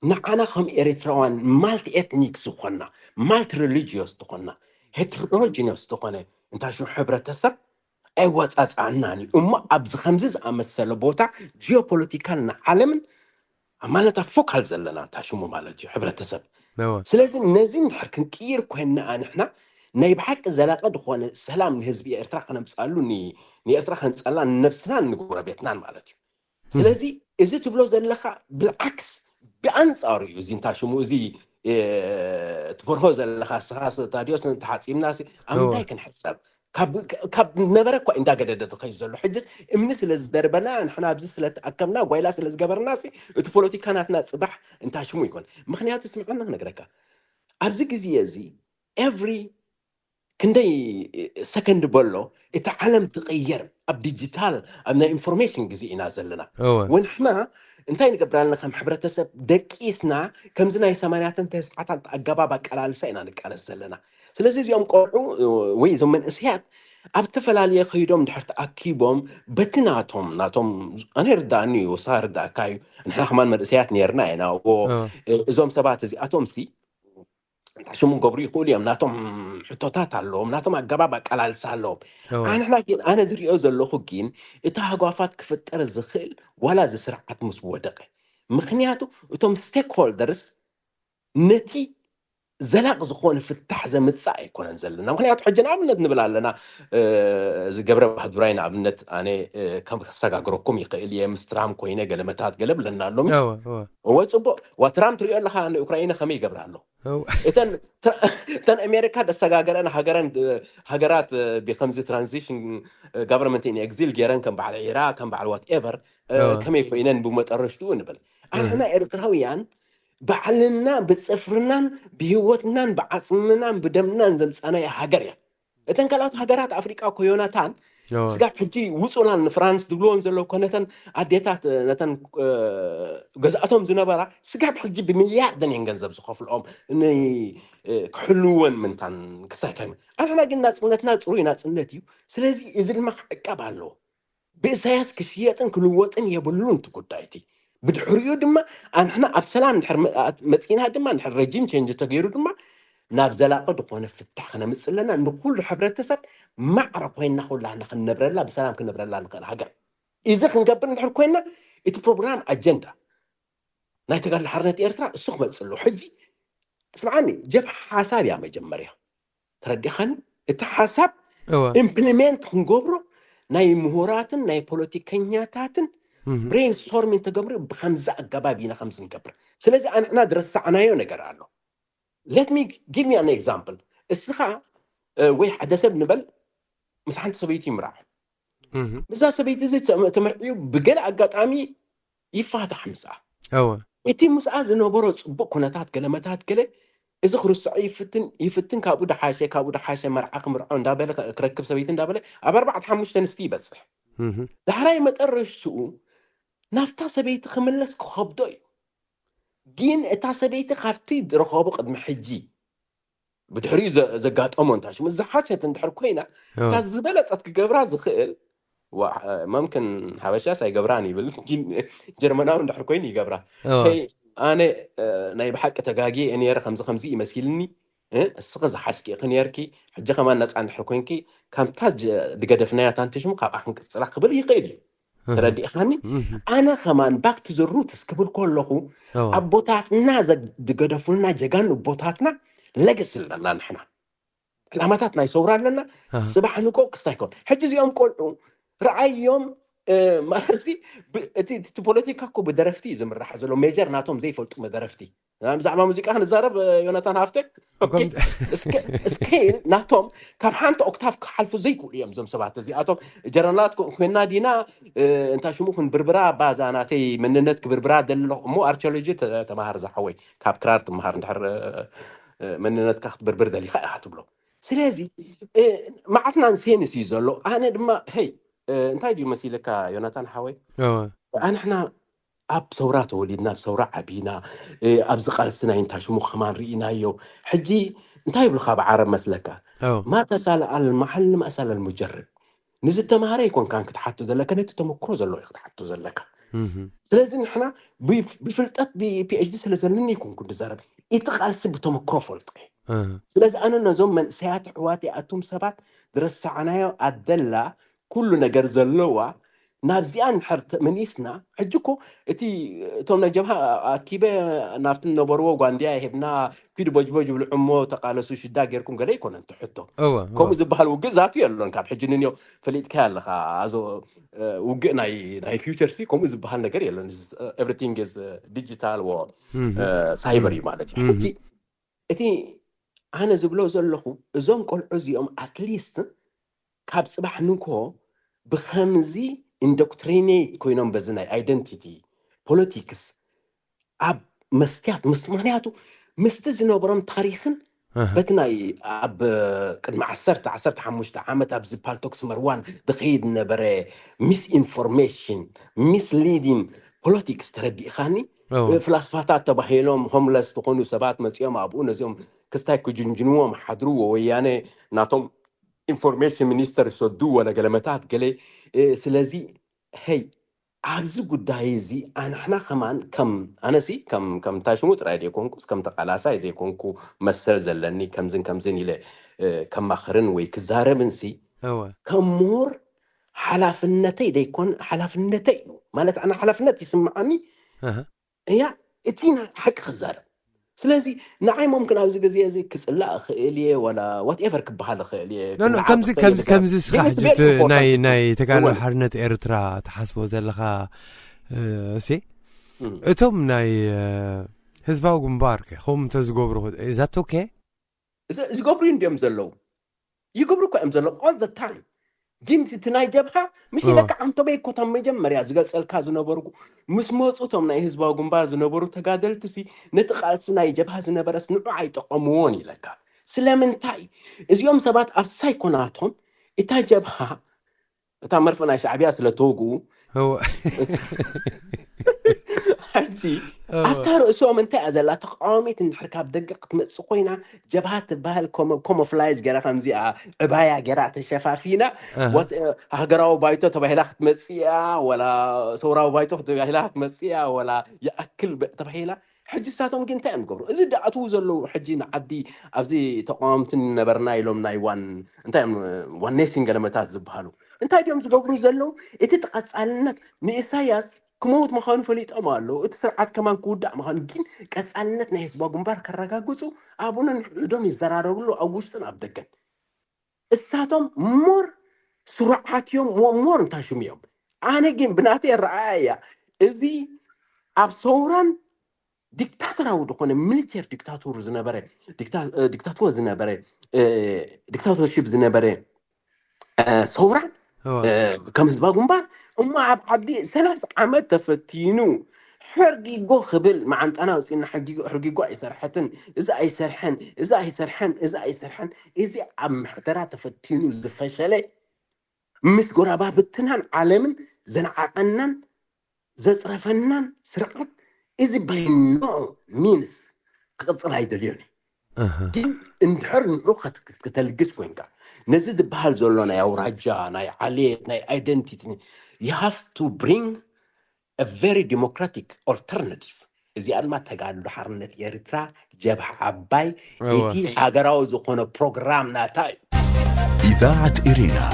ንዓና ከም ኤርትራውያን ማልቲ ኤትኒክ ዝኾንና ማልቲ ሪሊጅዮስ ዝኾንና ሄትሮጂኖስ ዝኾነ እንታይ ሽም ሕብረተሰብ ኣይወፃፃኣናን እዩ እሞ ኣብዚ ከምዚ ዝኣመሰለ ቦታ ጂኦፖለቲካል ንዓለምን ኣብ ማለታ ፎካል ዘለና እንታይ ሽሙ ማለት እዩ ሕብረተሰብ ስለዚ ነዚ እንድሕር ክንቅይር ኮይንና ንሕና ናይ ብሓቂ ዘላቂ ዝኾነ ሰላም ንህዝቢ ኤርትራ ከነምፅኣሉ ንኤርትራ ከንፀላ ንነብስናን ንጎረቤትናን ማለት እዩ ስለዚ እዚ ትብሎ ዘለካ ብልዓክስ ብኣንፃሩ እዩ እዚ እንታይ ሽሙ እዚ ትፈርሆ ዘለካ ስኻ ታዲዮስ ተሓፂብና ኣብ ምንታይ ክንሕፀብ ካብ ነበረ እኳ እንዳገደደ ዝኸይ ዘሎ ሕጅስ እምኒ ስለ ዝደርበና ንሕና ኣብዚ ስለ ተኣከብና ጓይላ ስለ ዝገበርና እቲ ፖለቲካ ናትና ፅባሕ እንታይ ሽሙ ይኮን ምክንያቱ ስምዐና ክነግረካ ኣብዚ ግዜ እዚ every ክንደይ ሰከንድ በሎ እቲ ዓለም ትቕየር። ኣብ ዲጂታል ኣብ ናይ ኢንፎርሜሽን ግዜ ኢና ዘለና። ወንሕና እንታይ ንገብር ኣለና? ከም ሕብረተሰብ ደቂስና ከምዚ ናይ ሰማንያትን ተስዓታት ኣገባብ ኣቀላልሳ ኢና ንቃለስ ዘለና። ስለዚ እዚኦም ቆልዑ ወይ እዞም መንእሰያት ኣብ ዝተፈላለየ ከይዶም ድሕር ተኣኪቦም በቲ ናቶም ናቶም ኣነ ርዳእኒ እዩ፣ ወሳ ርዳእካ እዩ። ንሕና ከማን መንእሰያት ነርና ኢና። እዞም ሰባት እዚኣቶም ሲ ሽሙ ክገብሩ ይኽእሉ እዮም። ናቶም ሕቶታት ኣለዎም፣ ናቶም ኣገባብ ኣቀላልሳ ኣለዎም። ኣንሕና ግን ኣነ ዝሪኦ ዘለኹ ግን እቲ ሃጓፋት ክፍጠር ዝኽእል ዋላ እዚ ስርዓት ምስ ወደቐ፣ ምክንያቱ እቶም ስቴክሆልደርስ ነቲ ዘላቕ ዝኾነ ፍታሕ ዘምጽእ ኣይኮነን ዘለና። ምክንያቱ ሕጂ ንኣብነት ንብል ኣለና፣ እዚ ገብረ ባህዱራይ ንኣብነት ኣነ ከም ክሰጋግረኩም ይኽእል እየ፣ ምስ ትራምፕ ኮይነ ገለመታት ገለ ብለና ኣሎ። እወ ጽቡቕ፣ ዋ ትራምፕ ትሪኦ ኣለኻ ንኡክራይነ ከመይ ይገብር ኣሎ። እተን ኣሜሪካ ደሰጋገረን ሃገረን ሃገራት ብከምዚ ትራንዚሽን ጋቨርንመንት ኢን ኤግዚል ገይረን ከም በዓል ዒራ ከም በዓል ዋትኤቨር ከመይ ኮይነን ብመጠረሽትኡ ንብል ኣንሕና ኤርትራውያን ባዕልና ብጽፍርናን ብህይወትናን ብዓጽምናን ብደምናን ዘምጻናዮ ሃገር እያ። እተን ካልኦት ሃገራት ኣፍሪቃ እኮ ዮናታን ስጋብ ሕጂ ውጹና ንፍራንስ ዝብልዎን ዘለዉ እኮ ነተን ኣዴታት ነተን ገዝኣቶም ዝነበራ ስጋብ ሕጂ ብሚልያርደን እየን ገንዘብ ዝኸፍልኦም ክሕልወን ምንታን ክሳይ ከሚ ኣንሕና ግን ናጽነትና ጽሩይ ናጽነት እዩ። ስለዚ እዚ ድማ ክዕቀብ ኣለዎ። ብእሳያስ ክሽየጥን ክልወጥን የብሉን እቲ ጉዳይ እቲ። ብድሕሪኡ ድማ ኣንሕና ኣብ ሰላም ድሕር መ- መፂና ድማ ድሕር ረጂም ቼንጅ ተገይሩ ድማ ናብ ዘላቂ ዝኾነ ፍታሕ ክነምፅእ ኣለና። ንኩሉ ሕብረተሰብ ማዕረ ኮይና ኩላና ክንነብረላ ብሰላም ክንነብረላ ንኽእል ሃገር እዚ ክንገብር እንድሕር ኮይና እቲ ፕሮግራም ኣጀንዳ ናይ ተጋድሎ ሓርነት ኤርትራ እሱ ክመፅእ ኣለዎ። ሕጂ ስምዓኒ ጀብሃ ሓሳብ እያ መጀመርያ ተረዲኻኒ? እቲ ሓሳብ እወ ኢምፕሊሜንት ክንገብሮ ናይ ምሁራትን ናይ ፖለቲከኛታትን እህ ብሬን ስቶርሚንግ ተገብሩ ብከምዚ ኣገባብ ኢና ከምዚ ንገብር። ስለዚ ኣንሕና ዝረሳዕናዮ ነገር ኣሎ። Let me give me an example። እስኻ እ፣ ወይ ሓደ ሰብ ንበል ምስ ሓንቲ ሰበይቲ ይምራዕ። እህ ምስዛ ሰበይቲ እዚ ተመ- ተመርዕዩ ብገለ ኣጋጣሚ ይፋታሕ ምስኣ። እወ እቲ ምስኣ ዝነበሮ ጽቡቕ ኩነታት ገለመታት ገለ እዚ ክርስዖ ይፍትን ይፍትን ካብኡ ደሓሸ ካብኡ ደሓሸ መርዓ ክምርዖ እንዳበለ ክረክብ ሰበይቲ እንዳበለ ኣብ ኣርባዕተ ሓሙሽተ ኣንስቲ ይበጽሕ። እህ ዳሕራይ መጠረሽትኡ ናብታ ሰበይቲ ክምለስ ክኸብዶ እዩ። ግን እታ ሰበይቲ ካብቲ ዝረኸቦ ቅድሚ ሕጂ ብድሕሪኡ ዘ- ዘጋጠሞ እንታ ሽሙ ዝሓሸት እንድሕር ኮይና እወ እታ ዝበለጸት ክገብራ ዝኽእል ዋ- መምክን ሓበሻስ ኣይገብራን ይብል ግን ጀርመናዊ እንድሕር ኮይኑ ይገብራ። እወ ከይ ኣነ እ፣ ናይ ብሓቂ ተጋጊ እየ ነይረ ከምዚ ከምዚ ይመሲልኒ እ፣ እስኺ ዝሓሽኪ ኢኺ ነይርኪ። ሕጂ ከማን ነፃ እንድሕር ኮንኪ ከምታ ጀ- ዝገደፍናያ ታንትሽሙ ካብኣ ክንቅፅላ ክብል ይኽእል እዩ። ተረዲእኻኒ? ኣነ ከማን ባክ ቱ ዘ ሩትስ ክብል ከለኹ ኣቦታትና ዝገደፉልና ጀጋኑ ኣቦታትና ለገሲ ኣለና ንሕና ዕላማታት ናይ ሰውራ ኣለና። ጽባሕ ንቆ ክስታይ ከውን ሕጂ እዚኦም ቆልዑ ረኣዮም ማለትሲ እቲ ፖለቲካ እኮ ብደረፍቲ እዩ ዝምራሕ ዘሎ ሜጀር ናቶም ዘይፈልጡ መደረፍቲ ብዛዕባ ሙዚቃ ክንዛረብ ዮናታን ሃፍተ ስኬል ናቶም ካብ ሓንቲ ኦክታፍ ክሓልፉ ዘይክእሉ እዮም እዞም ሰባት እዚኣቶም ጀረናት ኮይና ዲና እንታይ ሽሙ ክንብርብራ ባዛ ናተይ መንነት ክብርብራ ደለኹ እሞ ኣርኪኦሎጂ ተማሃር ዝሓወይ ካብ ክራር ትመሃር እንድሕር መንነትካ ክትብርብር ደሊኻ ኢኻ ትብሎ ስለዚ መዓትና ንሴንስ እዩ ዘሎ ኣነ ድማ ሄይ እንታይ ድዩ መሲልካ ዮናታን ሓወይ ኣንሕና ኣብ ሰውራ ተወሊድና ኣብ ሰውራ ዓቢና ኣብዚ ቃልሲ ናይ እንታይ ሽሙ ከማን ርኢናዮ ሕጂ እንታይ ይብሉካ ብዓረብ መስለካ ما تسأل عن المعلم اسأل المجرب ንዝተማሃረ ኣይኮንካን ክትሓቶ ዘለካ ነቲ ተመክሮ ዘለዎ እዩ ክትሓቶ ዘለካ ስለዚ ንሕና ብፍልጠት ብፒኤችዲ ስለ ዘለኒ ይኮንኩ ዝዛረብ እቲ ቃልሲ ብተመክሮ ፈልጦ እዩ ስለዚ ኣነ ነዞም መንእሰያት ኣሕዋት ኣቱም ሰባት ዝረሳዕናዮ ኣደላ ኩሉ ነገር ዘለዋ ናብዚኣ እንድሕር ተመሊስና ሕጂ እኮ እቲ እቶም ናይ ጀብሃ ኣኪበ ናብቲ ነበርዎ ጓንድያ ሄብና ኪዱ ቦጅቦጅ ብልዑሞ ተቃለሱ ሽዳ ጌርኩም ገለ ኣይኮነን ትሕቶ እወ እወ ከምኡ ዝበሃል ውግእ ዛቱ የሎን ካብ ሕጂ ንንዮ ፈሊጥካ ኣለኻ ኣዞ ውግእ ናይ ናይ ፊውቸር ሲ ከምኡ ዝበሃል ነገር የሎን everything is digital or cyber እዩ ማለት እዩ ሕጂ እቲ ኣነ ዝብሎ ዘለኹ እዞም ቆልዑ እዚኦም ኣትሊስት ካብ ፅባሕ ንግሆ ብኸምዚ ኢንዶክትሪኔት ኮይኖም በዚ ናይ ኣይደንቲቲ ፖለቲክስ ኣብ መስትያት ምስ ምክንያቱ ምስቲ ዝነበሮም ታሪክን በቲ ናይ ኣብ ቅድሚ ዓሰርተ ዓሰርተ ሓሙሽተ ዓመት ኣብዚ ፓልቶክስ መርዋን ዝኸይድ ነበረ ሚስኢንፎርሜሽን፣ ሚስሊዲንግ ፖለቲክስ ተረዲእኻኒ። ፍላስፋታት ተባሂሎም ሆምለስ ዝኾኑ ሰባት መፂኦም ኣብኡ ነዚኦም ክስታይ ክጅንጅንዎም ሓድሩ። ወያነ ናቶም ኢንፎርሜሽን ሚኒስተር ይሰዱ ወለ ገለመታት ገለ። ስለዚ ሄይ ኣብዚ ጉዳይ እዚ ኣንሕና ከማን ከም ኣነሲ ከም ከም እንታይ ሽሙ ጥራይ ዘይኮንኩስ ከም ተቃላሳይ ዘይኮንኩ መሰል ዘለኒ ከምዝን ከምዝን ኢለ ከማኽርን ወይ ክዛረብንሲ ከም ምሁር ሓላፍነተይ ደይኮን ሓላፍነተይ እዩ ማለት ኣነ ሓላፍነት ይስምዓኒ። እያ እቲ ሓቂ ክዛረብ። ስለዚ ንዓይ ሙምክን ኣብዚ ግዜ እዚ ክፅላእ እኽእል እየ ወላ ዋትኤቨር ክበሃል እኽእል እየ። ከምዚ ከምዚ ከምዚ እስኻ ሕጂ ናይ ናይ ተጋድሎ ሓርነት ኤርትራ ትሓስቦ ዘለኻ እሲ እቶም ናይ ህዝባዊ ግንባር ከ ከምኡ እንተዝገብሩ እዛት ኦኬ ዝገብሩ እንዲዮም ዘለዉ ይገብሩ እኳ እዮም ዘለዉ all the time። ግን እቲ ናይ ጀብሃ ምሽ ኢለካ ኣንተበይ እኮ እታ መጀመርያ ዝገልፀልካ ዝነበርኩ ምስ መፁ እቶም ናይ ህዝባዊ ግንባር ዝነበሩ ተጋደልቲ ሲ ነቲ ቃልሲ ናይ ጀብሃ ዝነበረስ ንዑ ኣይጠቐምዎን ኢለካ። ስለምንታይ እዚኦም ሰባት ኣብ ሳይኮናቶም እታ ጀብሃ እታ መርፍእ ናይ ሻዕብያ ስለ ተወግኡ ሕጂ ኣብታ ርእሶም እንታይ እያ ዘላ ተቃዋሚት እንድሕር ካብ ደገ ክትመፅእ ኮይና ጀብሃ ትበሃል ኮሞፍላይዝ ገራ ከምዚኣ ዕባያ ገራ ተሸፋፊና ሃገራዊ ባይቶ ተባሂላ ክትመፅእ እያ ወላ ሰውራዊ ባይቶ ተባሂላ ክትመፅእ እያ ወላ ይኣክል ተባሂላ ሕጂ ሳቶም ግን እንታይ እዮም ገብሩ እዚ ደኣትዉ ዘለዉ ሕጂ ንዓዲ ኣብዚ ተቃዋምቲ ነበርና ኢሎም ናይ ዋን እንታይ ዋን ኔሽን ገለመታት ዝበሃሉ እንታይ ድዮም ዝገብሩ ዘለዉ እቲ ተቐፃልነት ንኢሳያስ ክመውት ምዃኑ ፈሊጦም ኣለዉ እቲ ስርዓት ከማን ክውዳእ ምዃኑ ግን ቀፃልነት ናይ ህዝባዊ ግንባር ከረጋግፁ ኣብኡነ ንሕዶም ይዘራረብሉ ኣብ ውሽጥን ኣብ ደገን እሳቶም ሞር ስሩዓት እዮም ሞር እንታይ ሽሙ እዮም ኣነ ግን ብናተይ ረኣያ እያ እዚ ኣብ ሰውራን ዲክታተራዊ ዝኾነ ሚሊቴር ዲክታቶር ዝነበረ ዲክታቶር ዝነበረ ዲክታቶርሽፕ ዝነበረ ሰውራ ከም ህዝባ ግንባር እሞ ኣብ ዓዲ ሰላሳ ዓመት ተፈቲኑ ሕርጊጎ ክብል መዓንጣና ውፅና ሕርጊጎ ኣይሰርሐትን እዚ ኣይሰርሐን እዚ ኣይሰርሐን እዚ ኣይሰርሐን እዚ ኣብ ምሕደራ ተፈቲኑ ዝፈሸለ ምስ ጎረባብትናን ዓለምን ዘንዓቐናን ዘፅረፈናን ስርዓት እዚ by no means ክቕፅል ኣይደልዮን እዩ። ግን እንድሕር ንዑ ከተልግስ ኮይንካ ነዚ ዝበሃል ዘሎ ናይ ኣውራጃ ናይ ዓሌት ናይ identity you have to bring a very democratic alternative እዚኣ ድማ ተጋድሎ ሓርነት ኤርትራ ጀብሃ ዓባይ እቲ ሃገራዊ ዝኾነ ፕሮግራም ናታ እዩ። إذاعة إرينا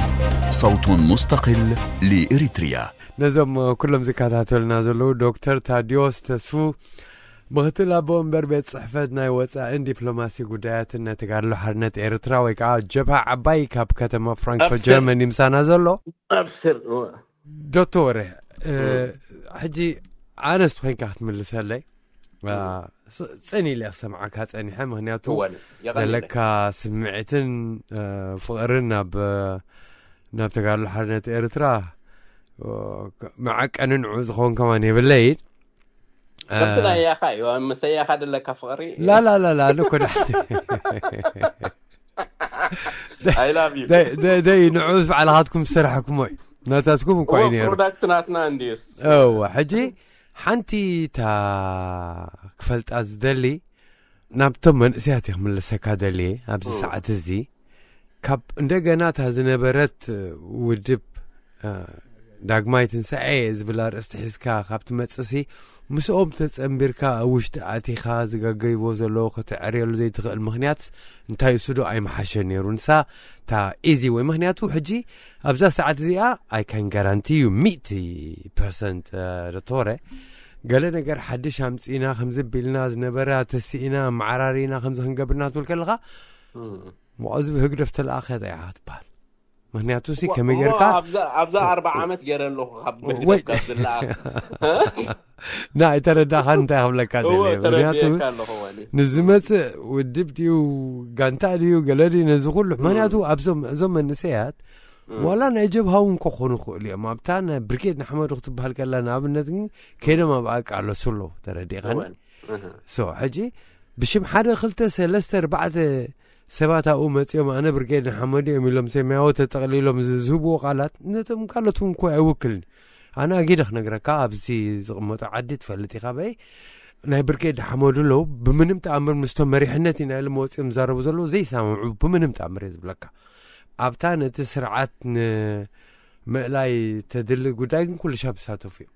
صوت مستقل لإريتريا ነዞም ኩሎም ዝከታተሉና ዘለዉ ዶክተር ታዲዮስ ተስፉ ምክትል ኣቦ ወንበር ቤት ፅሕፈት ናይ ወፃእን ዲፕሎማሲ ጉዳያትን ናይ ተጋድሎ ሓርነት ኤርትራ ወይ ከዓ ጀብሃ ዓባይ ካብ ከተማ ፍራንክፈርት ጀርመን ይምሳና ዘሎ። ዶክተር ሕጂ ኣነስት ኮይንካ ክትምልሰለይ ፅን ኢለ ክሰምዓካ ፀኒሐ ምክንያቱ ዘለካ ስምዒትን ፍቕርን ናብ ናብ ተጋድሎ ሓርነት ኤርትራ መዓቀኒ ንዑ ዝኸውን ከማን የብለይን። ከምቲ ናይ ያኻ እዩ መሰያኻ ደለካ ፍቕሪ ላላላላ ንኮዳ ደይ ንዑስ ባዕልኻትኩም ዝሰራሕኩሞ እዩ ናታትኩም እኳ እዩ ነይሩ። ፕሮዳክት ናትና እንድዩስ እወ ሕጂ ሓንቲ እታ ክፈልጣ ዝደሊ ናብቶም መንእሰያት እየ ክምልሰካ ደልየ ኣብዚ ሰዓት እዚ ካብ እንደገና እታ ዝነበረት ውድብ ዳግማይ ትንሳኤ ዝብል ኣርእስቲ ሒዝካ ካብ ትመፅእሲ ምስኦም ተፀንቢርካ ኣብ ውሽጢ ኣቲኻ ዝገገይዎ ዘለዉ ከተዕርየሉ ዘይትኽእል ምኽንያት እንታይ እሱ ዶ ኣይመሓሸ ነይሩ ንሳ እታ ኢዚ ወይ ምኽንያቱ ሕጂ ኣብዛ ሰዓት እዚኣ I can guarantee you ሚእቲ ፐርሰንት ዶክተረ ገለ ነገር ሓድሽ ኣምፂእና ከምዚ ቢልና ዝነበረ ተስኢና መዓራሪና ከምዚ ክንገብርና ትብል ከለካ ሞቐዝቢ ህግደፍ ተለኣኸ ኢኻ ትበሃል ምክንያቱ ሲ ከመይ ጌርካ ኣብዛ ኣርባ ዓመት ገይረ ኣለኹ ካብ ህግደፍ ካብ ዝለኣኽ ና ኣይተረዳኻን እንታይ ክብለካ ደለ ምክንያቱ ንዝመፅእ ውድብ ድዩ ጋንታ ድዩ ገለ ድዩ ነዚ ኩሉ ምክንያቱ ኣብዞም እዞም መንእሰያት ዋላ ናይ ጀብሃ እውን ክኾኑ ክኽእሉ እዮም ኣብታ ናይ ብርጌድ ንሓመዱ ክትበሃል ከላ ንኣብነት ግን ከይዶም ኣብ ኣቃለሱ ኣለዉ ተረዲእኻኒ ሶ ሕጂ ብሽም ሓደ ክልተ ሰለስተ ኣርባዕተ ሰባት ኣብኡ መጺኦም፣ ኣነ ብርጌድ ንሓመዱ እዮም ኢሎም ሰማያዊ ተጠቕሊሎም ዝ- ዝህብዎ ቃላት ነቶም ካልኦት እውን እኮ ኣይውክልን። ኣነ ኣጊደ ክነግረካ፣ ኣብዚ ዝቕመጡ ዓዲ ትፈልጥ ኢኻ በይ፣ ናይ ብርጌድ ሓመዱ ኣለዉ። ብምንም ተኣምር ምስቶም መሪሕነት ኢና ኢሎም ወጺኦም ዝዛረቡ ዘለዉ ዘይሰማምዑ ብምንም ተኣምር እየ ዝብለካ። ኣብታ ነቲ ስርዓት ንምእላይ ተድሊ ጉዳይ ግን ኩሉ ሻብ ይሳተፉ እዮም።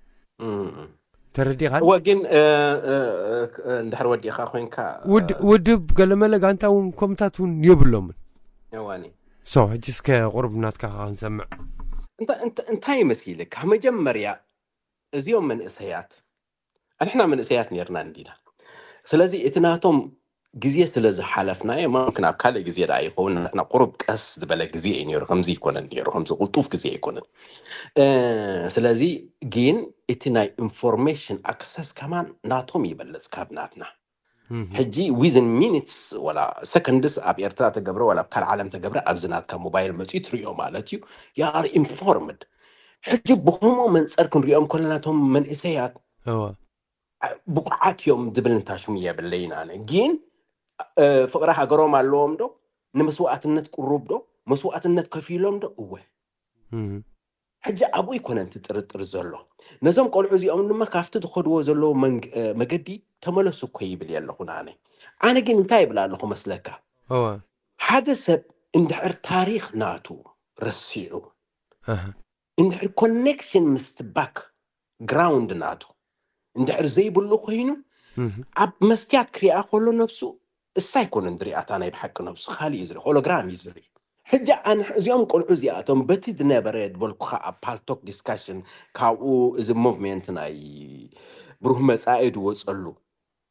ተረዲኻን? እወ ግን እ፣ እ፣ እ፣ እንድሕር ወዲእኻ ኮይንካ ውድ- ውድብ ገለመለ ጋንታ እውን ከምታት እውን የብሎምን። እዋኒ ሶ ሕጂ እስከ ቁርብ ናትካ ክንሰምዕ። እንታ- እንታ- እንታይ መሲልካ? መጀመርያ እዚኦም መንእሰያት፣ ኣንሕና መንእሰያት ነርና እንዲና። ስለዚ እቲ ናቶም ግዜ ስለ ዝሓለፍናዮ፣ ማምክን ኣብ ካልእ ግዜ ደኣ ይኸውን፣ ናትና ቁሩብ ቀስ ዝበለ ግዜ እዩ ነይሩ። ከምዚ ይኮነን ነይሩ፣ ከምዚ ቁልጡፍ ግዜ ኣይኮነን። እ፣ ስለዚ ግን እቲ ናይ ኢንፎርሜሽን ኣክሰስ ከማን ናቶም ይበልጽ ካብ ናትና። ሕጂ ዊዝን ሚኒትስ ወላ ሰከንድስ ኣብ ኤርትራ ተገብረ ወላ ኣብ ካልእ ዓለም ተገብረ ኣብዚ ናትካ ሞባይል መፅኡ ትሪኦ ማለት እዩ። You are informed። ሕጂ ብከምኡ መንፀር ክንሪኦም ከለና እቶም መንእሰያት እወ ብቑዓት እዮም ዝብል እንታሽሙ የብለይን። ኣነ ግን እ፣ ፍቕሪ ሃገሮም ኣለዎም ዶ? ንመስዋእትነት ቅሩብ ዶ? መስዋእትነት ከፊሎም ዶ? እወ። እህ። ሕጂ ኣብኡ ይኮነ እቲ ጥርጥር ዘሎ። ነዞም ቆልዑ እዚኦም ድማ ካብቲ ዝኸድዎ ዘለዉ መንግ- እ፣ መገዲ ተመለሱ እኮ ይብል የለኹን ኣነ። ኣነ ግን እንታይ ይብል ኣለኹ መስለካ? እወ ሓደ ሰብ እንድሕር ታሪኽ ናቱ ረሲዑ ኣህ። እንድሕር ኮኔክሽን ምስቲ ባክ ግራውንድ ናቱ እንድሕር ዘይብሉ ኮይኑ እህ። ኣብ መስትያት ክሪኣ ከሎ ነብሱ እሳ ኣይኮነን ዝሪኣታ ናይ ብሓቂ ነብሱ ካሊእ እዩ ዝርኢ፣ ሆሎግራም እዩ ዝርኢ። ሕጂ ኣነ እዚኦም ቆልዑ እዚኣቶም በቲ ዝነበረ ዝበልኩኻ ኣብ ፓልቶክ ዲስካሽን ካብኡ እዚ ሙቭሜንት ናይ ብሩህ መጻኢ ዝወፀሉ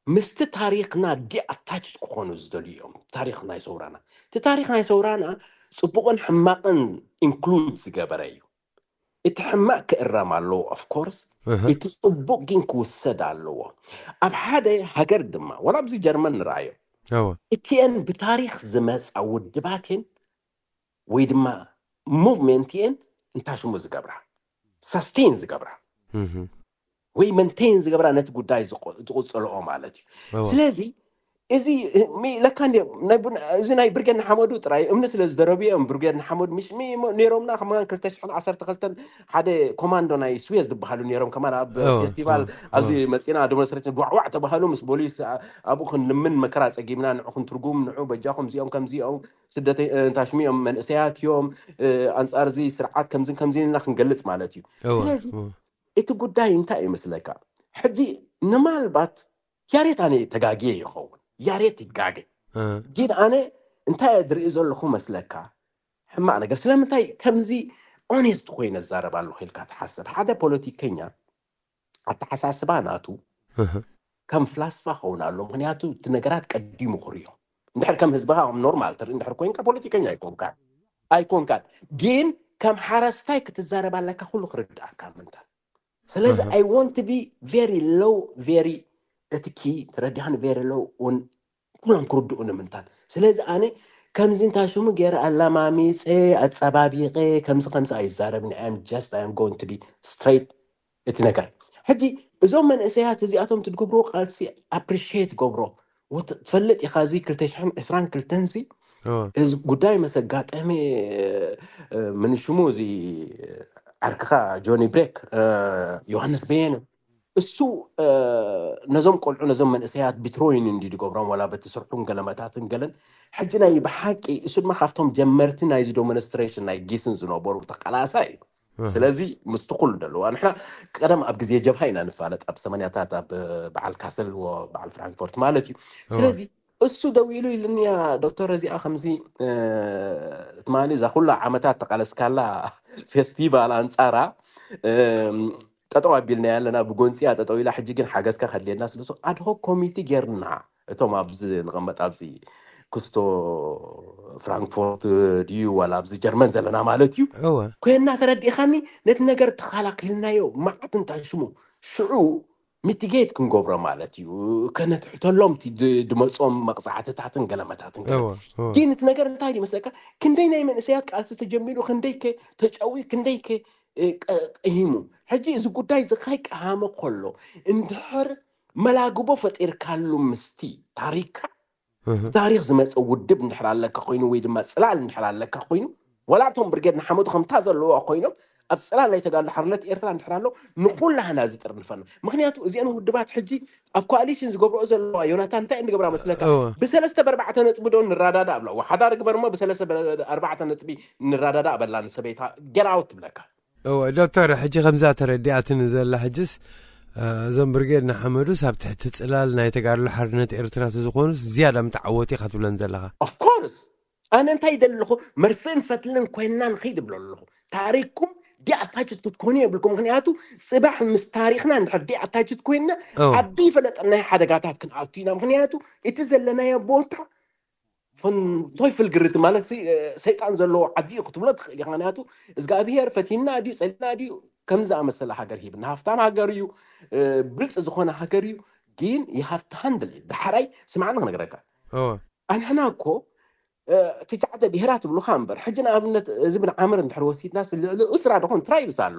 ምስቲ ታሪኽና ዲኣታች ክኾኑ ዝደልዩ እዮም። ታሪኽ ናይ ሰውራና እቲ ታሪኽ ናይ ሰውራና ፅቡቕን ሕማቕን ኢንክሉድ ዝገበረ እዩ። እቲ ሕማቕ ክእረም ኣለዎ ኦፍ ኮርስ፣ እህ። እቲ ፅቡቕ ግን ክውሰድ ኣለዎ። ኣብ ሓደ ሃገር ድማ ወላ ኣብዚ ጀርመን ንረኣዮ እወ እቲኤን ብታሪኽ ዝመፃ ውድባትን ወይ ድማ ሙቭሜንት እየን እንታይ ሽሙ ዝገብራ ሳስቴን ዝገብራ እህ። ወይ መንቴን ዝገብራ ነቲ ጉዳይ ዝቆ- ዝቕፅልኦ ማለት እዩ። እወ ስለዚ እዚ ሚ- ለካ እንዲ ናይ ቡን- እዚ ናይ ብርጌድ ንሓመዱ ጥራይ እምኒ ስለ ዝደረቡ እዮም። ብርጌድ ንሓመዱ ምሽ ሚ- ሞ- ነይሮምና ከማን ክልተ ሽሕን ዓሰርተ ክልተን ሓደ ኮማንዶ ናይ ስዌዝ ዝበሃሉ ነይሮም ከማን ኣብ እወ፣ ፌስቲቫል እወ፣ ኣብዚ እወ። መፂና ዲሞንስትሬሽን ጓዕዋዕ ተባሃሉ ምስ ቦሊስ ኣ- ኣብኡ ክንልምን መከራ ፀጊምና ንዑ ክንትርጉም ንዑ በጃኹም እዚኦም ከምዚኦም ስደተ እንታሽሚኦም መንእሰያት እዮም እ፣ ኣንፃር እዚ ስርዓት ከምዝን ከምዚን ኢና ክንገልፅ ማለት እዩ። እወ ስለዚ እወ እቲ ጉዳይ እንታይ ይመስለካ? ሕጂ ንማልባት ያሬት ኣነ ተጋግየ ይኸውን፣ ያሬት ይጋገ። እ፣ ግን ኣነ እንታይ እየ ዝርኢ ዘለኹ መስለካ? ሕማቕ ነገር ስለምንታይ ከምዚ ኦኔስት ኮይነ ዝዛረብ ኣለኹ ኢልካ ትሓስብ? ሓደ ፖለቲከኛ ኣተሓሳስባ ናቱ እህ። ከም ፍላስፋ ኸውን ኣሎ። ምክንያቱ እቲ ነገራት ቀዲሙ ክርዮ እንድሕር ከም ህዝብኻ ከም ኖርማል ትርኢ እንድሕር ኮይንካ ፖለቲከኛ ኣይኮንካን ኣይኮንካን። ግን ከም ሓረስታይ ክትዛረብ ኣለካ ኩሉ ክርድኣካ ምንታን። ስለዚ እህ። I want to be very low very እትኪ ተረዲኻን very low ውን ኩሎም ክርድኡ ንምንታን። ስለዚ ኣነ ከምዚ እንታይ ሽሙ ገይረ ኣላማሚፀ ኣፀባቢቐ ከምዚ ከምዚ ኣይዛረብን። I am just I am going to be straight እቲ ነገር። ሕጂ እዞም መንእሰያት እዚኣቶም ትድገብርዎ ቃልሲ ኣፕሪሽት ገብሮ። ወት- ትፈልጥ ኢኻ እዚ ክልተ ሽሕን ዕስራን ክልተን ሲ እወ እዚ ጉዳይ መሰጋጠመ እ፣ ምን ሽሙ እዚ ዓርክኻ ጆኒ ብሬክ እ፣ ዮሃንስ በየነ እሱ እ፣ ነዞም ቆልዑ ነዞም መንእሰያት ቢትሮይን እንዲ ዝገብሮም ወላ በቲ ስርሑን ገለመታትን ገለን። ሕጂ ናይ ብሓቂ እሱ ድማ ካብቶም ጀመርቲ ናይዚ ዶሞንስትሬሽን ናይ ጊስን ዝነበሩ ተቃላሳይ እዩ። ስለዚ ምስቲ ኩሉ ደለዋ ንሕና ቀደም ኣብ ግዜ ጀብሃ ኢና ንፋለጥ ኣብ ሰማንያታት ኣብ በዓል ካስል ወ- በዓል ፍራንክፎርት ማለት እዩ። ስለዚ እሱ ደው ኢሉ ኢሉኒያ ዶክተር እዚኣ ከምዚ እ፣ ትማሊ እዛ ኩላ ዓመታት ተቃለስካላ ፌስቲቫል ኣንጻራ እ፣ ጠጠው ኣቢልና ኣለና ብጎንፂያ ጠጠው ኢላ ሕጂ ግን ሓገዝካ ከድልየና ስለሱ ኣድሆክ ኮሚቲ ጌርና እቶም ኣብዚ ንቐመጥ ኣብዚ ክስቶ ፍራንክፎርት ድዩ ዋላ ኣብዚ ጀርመን ዘለና ማለት እዩ እወ ኮይና ተረዲእኻኒ ነቲ ነገር ተኻላኪልናዮ መዓት እንታይ ሽሙ ሽዑ ሚቲጌት ክንገብሮ ማለት እዩ ከነትሕተሎም እቲ ድ- ድመፆም መቕፃዕትታትን ገለመታትን ገለ እወ እወ ግን እቲ ነገር እንታይ ድዩ መስለካ ክንደይ ናይ መንእሰያት ቃልሲ ተጀሚሩ ክንደይ ከ ተጨዊ ክንደይ ከ እ፣ ቀ- ቀሂሙ ሕጂ እዚ ጉዳይ እዚ ካይ ቀሃመ ከሎ እንድሕር መላግቦ ፈጢርካሉ ምስቲ ታሪካ ታሪክ ዝመፀ ውድብ እንድሕር ኣለካ ኮይኑ ወይ ድማ ፅላል እንድሕር ኣለካ ኮይኑ ዋላ እቶም ብርጌድ ንሓመዱ ከምታ ዘለዋ ኮይኖም ኣብ ፅላል ናይ ተጋድሎ ሓርነት ኤርትራ እንድሕር ኣሎ ንኩላህና ዝጥርንፈና። ምክንያቱ እዚአን ውድባት ሕጂ ኣብ ኮኣሊሽን ዝገብረኦ ዘለዋ ዮናታን እንታይ እንገብራ መስለካ? ብሰለስተ ብኣርባዕተ ነጥቢ ዶ ንራዳዳ ኣብላ። ሓዳር ግበር እሞ ብሰለስተ ብኣርባዕተ ነጥቢ ንራዳዳ ኣበላ ንሰበይታ ገራውት ትብለካ። ዶክተር፣ ሕጂ ከምዛ ተረዲኣትኒ ዘላ ሕጅስ እዞም ብርጌድ ንሓመዱስ ኣብ ትሕቲ ፅላል ናይ ተጋድሎ ሓርነት ኤርትራ ዝኾኑስ ዝያዳ ምተዓወቱ ኢኻ ትብለን ዘለኻ። ኦፍኮርስ ኣነ እንታይ ይደሊ ኣለኹ? መርፍእን ፈትልን ኮይንና ንኸይድ እብሎ ኣለኹ። ታሪክኩም ዲኣታችት ክትኮኑ የብልኩም። ምክንያቱ ፅባሕ ምስ ታሪክና እንድሕር ዲኣታችት ኮይንና ዓዲ ይፈለጠናይ ሓደጋታት ክንኣቱ ኢና። ምክንያቱ እቲ ዘለናዮ ቦታ ቶይፍል ግርት ማለት ሰይጣን ዘለዎ ዓዲ እዩ ክትብሎ ትኽእል ኢኻ። ምክንያቱ እግዚኣብሄር ፈቲና ድዩ ፀሊና ድዩ ከም ዝኣመሰለ ሃገር ሂብና። ሃፍታም ሃገር እዩ፣ ብልፅ ዝኾነ ሃገር እዩ። ግን you have to handle it። ዳሕራይ ስምዓኒ ክነግረካ፣ ኣንሕና እኮ ትሽዓተ ብሄራት ትብሉካ እምበር ሕጂ ንኣብነት እዚ ብን ዓምር እንድሕር ወሲድና ልዕሊ እስራ ደኾን ትራይብስ ኣሎ።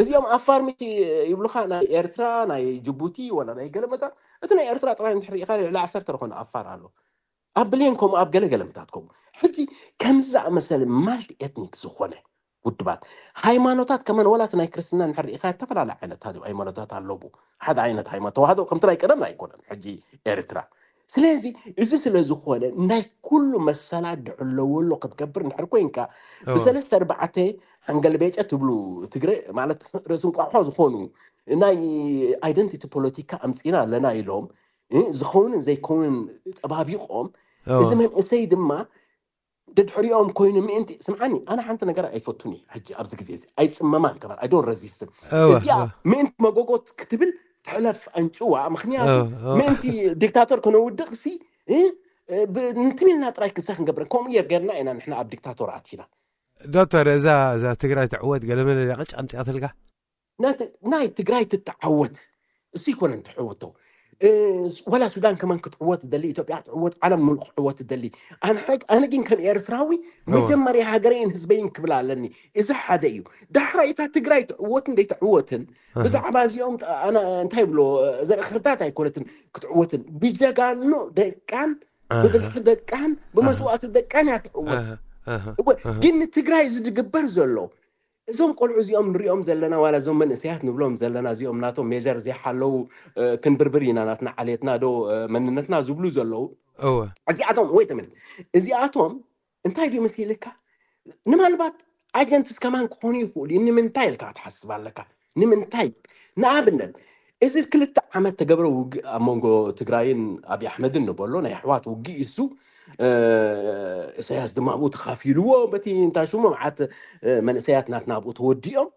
እዚኦም ኣፋር ምሽ ይብሉካ ናይ ኤርትራ ናይ ጅቡቲ ወላ ናይ ገለመታ። እቲ ናይ ኤርትራ ጥራይ እንድሕር ሪኢካ ልዕሊ ዓሰርተ ደኾን ኣፋር ኣሎ። ኣብ ብሌን ከምኡ ኣብ ገለገለምታት ከምኡ። ሕጂ ከምዚ ዝኣመሰለ ማልቲ ኤትኒክ ዝኾነ ውድባት ሃይማኖታት ከመን ወላ እቲ ናይ ክርስትና እንድሕር ሪኢካ ዝተፈላለየ ዓይነት ሃይማኖታት ኣለቡ። ሓደ ዓይነት ሃይማኖት ተዋህዶ ከምቲ ናይ ቀደም ኣይኮነን ሕጂ ኤርትራ። ስለዚ እዚ ስለ ዝኾነ ናይ ኩሉ መሰላት ድዕለወሎ ክትገብር እንድሕር ኮይንካ ብሰለስተ ኣርባዕተ ሓንገል ቤጨ ትብሉ ትግረ ማለት ርእሲ እንቋሖ ዝኾኑ ናይ ኣይደንቲቲ ፖለቲካ ኣምፂና ኣለና ኢሎም ዝኸውንን ዘይከውንን ጠባቢቆም እዚ መንእሰይ ድማ ደድሕሪኦም ኮይኑ ምእንቲ ስምዓኒ ኣነ ሓንቲ ነገር ኣይፈቱን እዩ ሕጂ ኣብዚ ግዜ እዚ ኣይፅመማን ከበር ኣይዶን ረዚስትን እዚኣ ምእንቲ መጎጎት ክትብል ትሕለፍ ኣንጭዋ ምክንያቱ ምእንቲ ዲክታቶር ከነውድቕ ሲ ንትም ኢልና ጥራይ ክሳ ክንገብረ ከምኡ ጌር ገርና ኢና ንሕና ኣብ ዲክታቶር ኣቲና ዶክተር እዛ እዛ ትግራይ ትዕወት ገለመለ ቅጭ ኣምፅኣትልካ ናይ ትግራይ ትተዓወት እሱ ይኮነን ትዕወቶ ወላ ሱዳን ከማን ክትዕወት ትደሊ ኢትዮጵያ ትዕወት ዓለም ሙሉእ ክዕወት ትደሊ ኣነ ግን ከም ኤርትራዊ መጀመርያ ሃገረይን ህዝበይን ክብል ኣለኒ እዚ ሓደ እዩ ዳሕራይ እታ ትግራይ ትዕወት እንደይ ትዕወትን ብዛዕባ እዚኦም እንታይ ብሎ ዘርኢ ክርዳት ኣይኮነትን ክትዕወትን ብጀጋኑ ደቃን ብብዝሒ ደቃን ብመስዋእቲ ደቃን እያ ትዕወት ግን ንትግራይ እዚ ዝግበር ዘሎ እዞም ቆልዑ እዚኦም ንሪኦም ዘለና ዋላ እዞም መንእሰያት ንብሎም ዘለና እዚኦም ናቶም ሜጀር ዘይሓለው ክንብርብር ኢና ናትና ዓሌትና ዶ መንነትና ዝብሉ ዘለዉ እዚኣቶም ወይ ተመልክ እዚኣቶም እንታይ ድዩ መሲልካ ንማልባት ኣጀንትስ ከማን ክኾኑ ይኽእሉ እዩ ንምንታይ ኢልካ ትሓስብ ኣለካ ንምንታይ ንኣብነት እዚ ክልተ ዓመት ተገብረ ውግእ ኣብ መንጎ ትግራይን ኣብይ ኣሕመድን ንበሎ ናይ ኣሕዋት ውግእ እሱ ኢሳያስ ድማ ኣብኡ ተኻፊልዎ በቲ እንታይ ሽሙ መዓት መንእሰያት ናትና ኣብኡ ተወዲኦም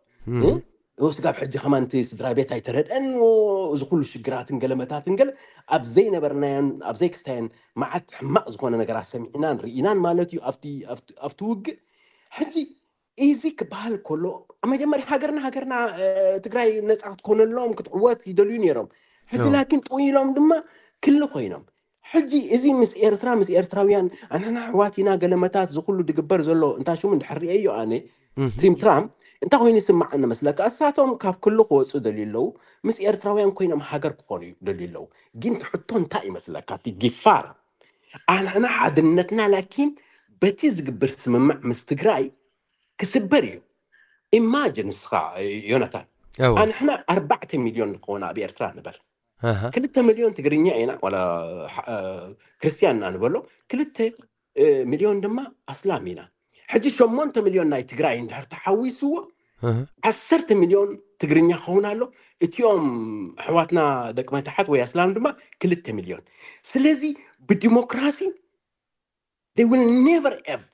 ስጋብ ሕጂ ከማን እቲ ስድራ ቤት ኣይተረድአን እዚ ኩሉ ሽግራትን ገለመታትን ገለ ኣብ ዘይነበርናዮን ኣብ ዘይክስታየን መዓት ሕማቕ ዝኾነ ነገራት ሰሚዕናን ርኢናን ማለት እዩ ኣብቲ ውግእ ሕጂ እዚ ክበሃል ከሎ መጀመርያ ሃገርና ሃገርና ትግራይ ነፃ ክትኮነሎም ክትዕወት ይደልዩ ነይሮም ሕጂ ላኪን ጥው ኢሎም ድማ ክሊ ኮይኖም ሕጂ እዚ ምስ ኤርትራ ምስ ኤርትራውያን ኣንሕና ኣሕዋት ኢና ገለመታት ዝኩሉ ድግበር ዘሎ እንታይ ሽሙ እንድሕር ሪአዮ ኣነ ትሪም ትራም እንታይ ኮይኑ ይስማዓኒ መስለካ እሳቶም ካብ ክሉ ክወፁ ደልዩ ኣለዉ ምስ ኤርትራውያን ኮይኖም ሃገር ክኾኑ ደልዩ ኣለዉ ግን ትሕቶ እንታይ ይመስለካ እቲ ጊፋር ኣንሕና ሓድነትና ላኪን በቲ ዝግበር ስምምዕ ምስ ትግራይ ክስበር እዩ ኢማጅን ንስኻ ዮናታን ኣንሕና ኣርባዕተ ሚልዮን ንኸውን ኣብ ኤርትራ ንበል ክልተ ሚልዮን ትግርኛ ኢና ዋላ ክርስትያን ኢና ንበሎ ክልተ ሚልዮን ድማ ኣስላም ኢና ሕጂ ሸሞንተ ሚልዮን ናይ ትግራይ እንድሕር ተሓዊስዎ ዓሰርተ ሚልዮን ትግርኛ ክኸውን ኣሎ እቲኦም ኣሕዋትና ደቂ መታሓት ወይ ኣስላም ድማ ክልተ ሚልዮን ስለዚ ብዲሞክራሲ they will never ever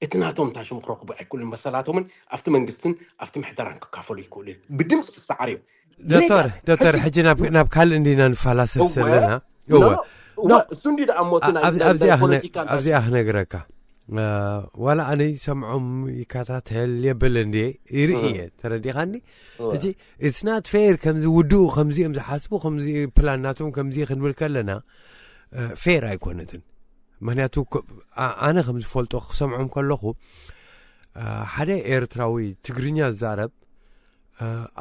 እቲ ናቶም እንታይ ሽሙ ክረኽቡ ኣይክእሉን መሰላቶምን ኣብቲ መንግስትን ኣብቲ ምሕደራን ክካፈሉ ይክእሉ ብድምፂ ክሰዓር እዩ ዶክተር ዶክተር ሕጂ ናብ ካልእ እንዲና ንፈላሰፍ ዘለና እሱ እንዲ ደኣ ሞትና ኣብዚኣ ክነግረካ ዋላ ኣነ ይሰምዖም ይከታተል የብል እንዲ ይርኢ እየ ተረዲኻኒ ሕጂ it's not fair ከምዚ ውድኡ ከምዚኦም ዝሓስቡ ከምዚ ፕላን ናቶም ከምዚ ክንብል ከለና ፌር ኣይኮነትን ምክንያቱ ኣነ ከም ዝፈልጦ ክሰምዖም ከለኹ ሓደ ኤርትራዊ ትግርኛ ዝዛረብ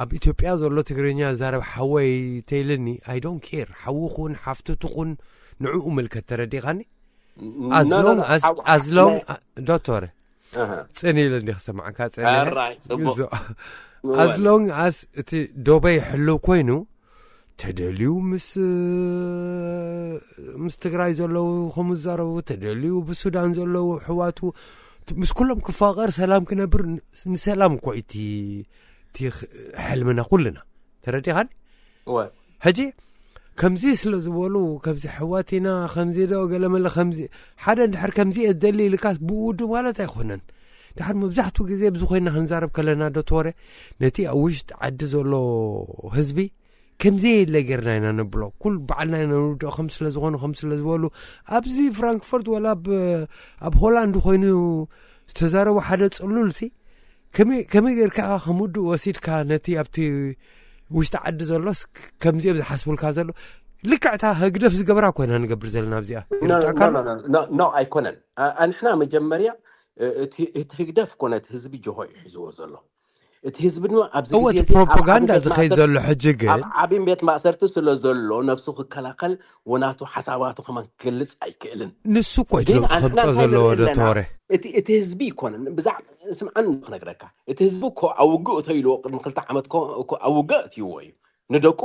ኣብ ኢትዮጵያ ዘሎ ትግርኛ ዛረብ ሓወይ ተይልኒ፣ I don't care። ሓውኹን ሓፍትትኹን ንዕኡ ምልከት፣ ተረዲኻኒ? ን- As no, no, long no, as ሓው- as long ናይ- ዶክተር ኣሃ። ጽን ኢለ እንዲ ክሰማዕካ ጸኒሐ። ኣራይ፣ ጽቡቅ። እዞ- as long as እቲ ዶበይ ሕልው ኮይኑ፣ ተደልዩ ምስ ምስ ትግራይ ዘለዉ ከምኡ ዝዛረቡ፣ ተደልዩ ብሱዳን ዘለዉ ኣሕዋቱ ምስ ኩሎም ክፋቐር፣ ሰላም ክነብር፣ ንሰላም እኮ እዩ እቲ እቲ ሕልምና ኩልና። ተረዲኻኒ? እወ። ሕጂ ከምዚ ስለ ዝበሉ፣ ከምዚ ኣሕዋት ኢና፣ ከምዚ ዶ ገለመለ፣ ከምዚ ሓደ እንድሕር ከምዚ እየ ዝደሊ ኢልካስ ብኡ ውዱ ማለት ኣይኮነን። ድሓር መብዛሕትኡ ግዜ ኣብዚ ኮይና ክንዛረብ ከለና፣ ዶክተር ወረ፣ ነቲ ኣብ ውሽጢ ዓዲ ዘሎ ህዝቢ ከምዚ የለ ጌርና ኢና ነብሎ። ኩል ባዕልና ኢና ንውድኦ፣ ከም ስለ ዝኾኑ፣ ከም ስለ ዝበሉ። ኣብዚ ፍራንክፈርት ወላ ኣብ ኣብ ሆላንድ ኮይኑ ዝተዛረቡ ሓደ ጽሉል ሲ፣ ከመይ ከመይ ጌርካ ከምውድእ ወሲድካ ነቲ ኣብቲ ውሽጢ ዓዲ ዘሎስ ከምዚኦም ዝሓስቡልካ ዘሎ? ልክዕታ ህግደፍ ዝገብራ ኮይና ንገብር ዘለና ኣብዚኣ። ኖ፣ ኖ፣ ይርዳእካ ኣሎ? ኖ፣ ኖ፣ ኖ፣ ኖ፣ ኣይኮነን። ኣ- ኣንሕና መጀመርያ፣ እ- እቲ እቲ ህግደፍ ኮነ እቲ ህዝቢ ጆሆ እዩ ሒዝዎ ዘሎ። እቲ ህዝቢ ድማ ኣብዚ እወ፣ ግዜ እቲ እዚ ኣብ ዓቢ ፕሮፓጋንዳ ቤት ዝኸይድ ማእሰርቲ ዘሎ ሕጂ ግን ኣብ ዓቢ ቤት ማእሰርቲ ስለ ዘሎ፣ ነብሱ ክከላኸል ወናቱ ሓሳባቱ ከማን ክገልጽ ኣይክእልን። ንሱ እኮ እዩ ግን ለውጢ ኣንሕና ከምፅኦ እንታይ ዘለዎ ንርኢ ኣለና? ዶክተር ወረ። እቲ እቲ ህዝቢ ይኮነን። ብዛዕ ስምዓን ክነግረካ፣ እቲ ህዝቢ እኮ ኣብ ውግእ እቶ ኢልዎ ቅድሚ ክልተ ዓመት እኮ እኮ ኣብ ውግእ እትይዎ እዩ። ንደቁ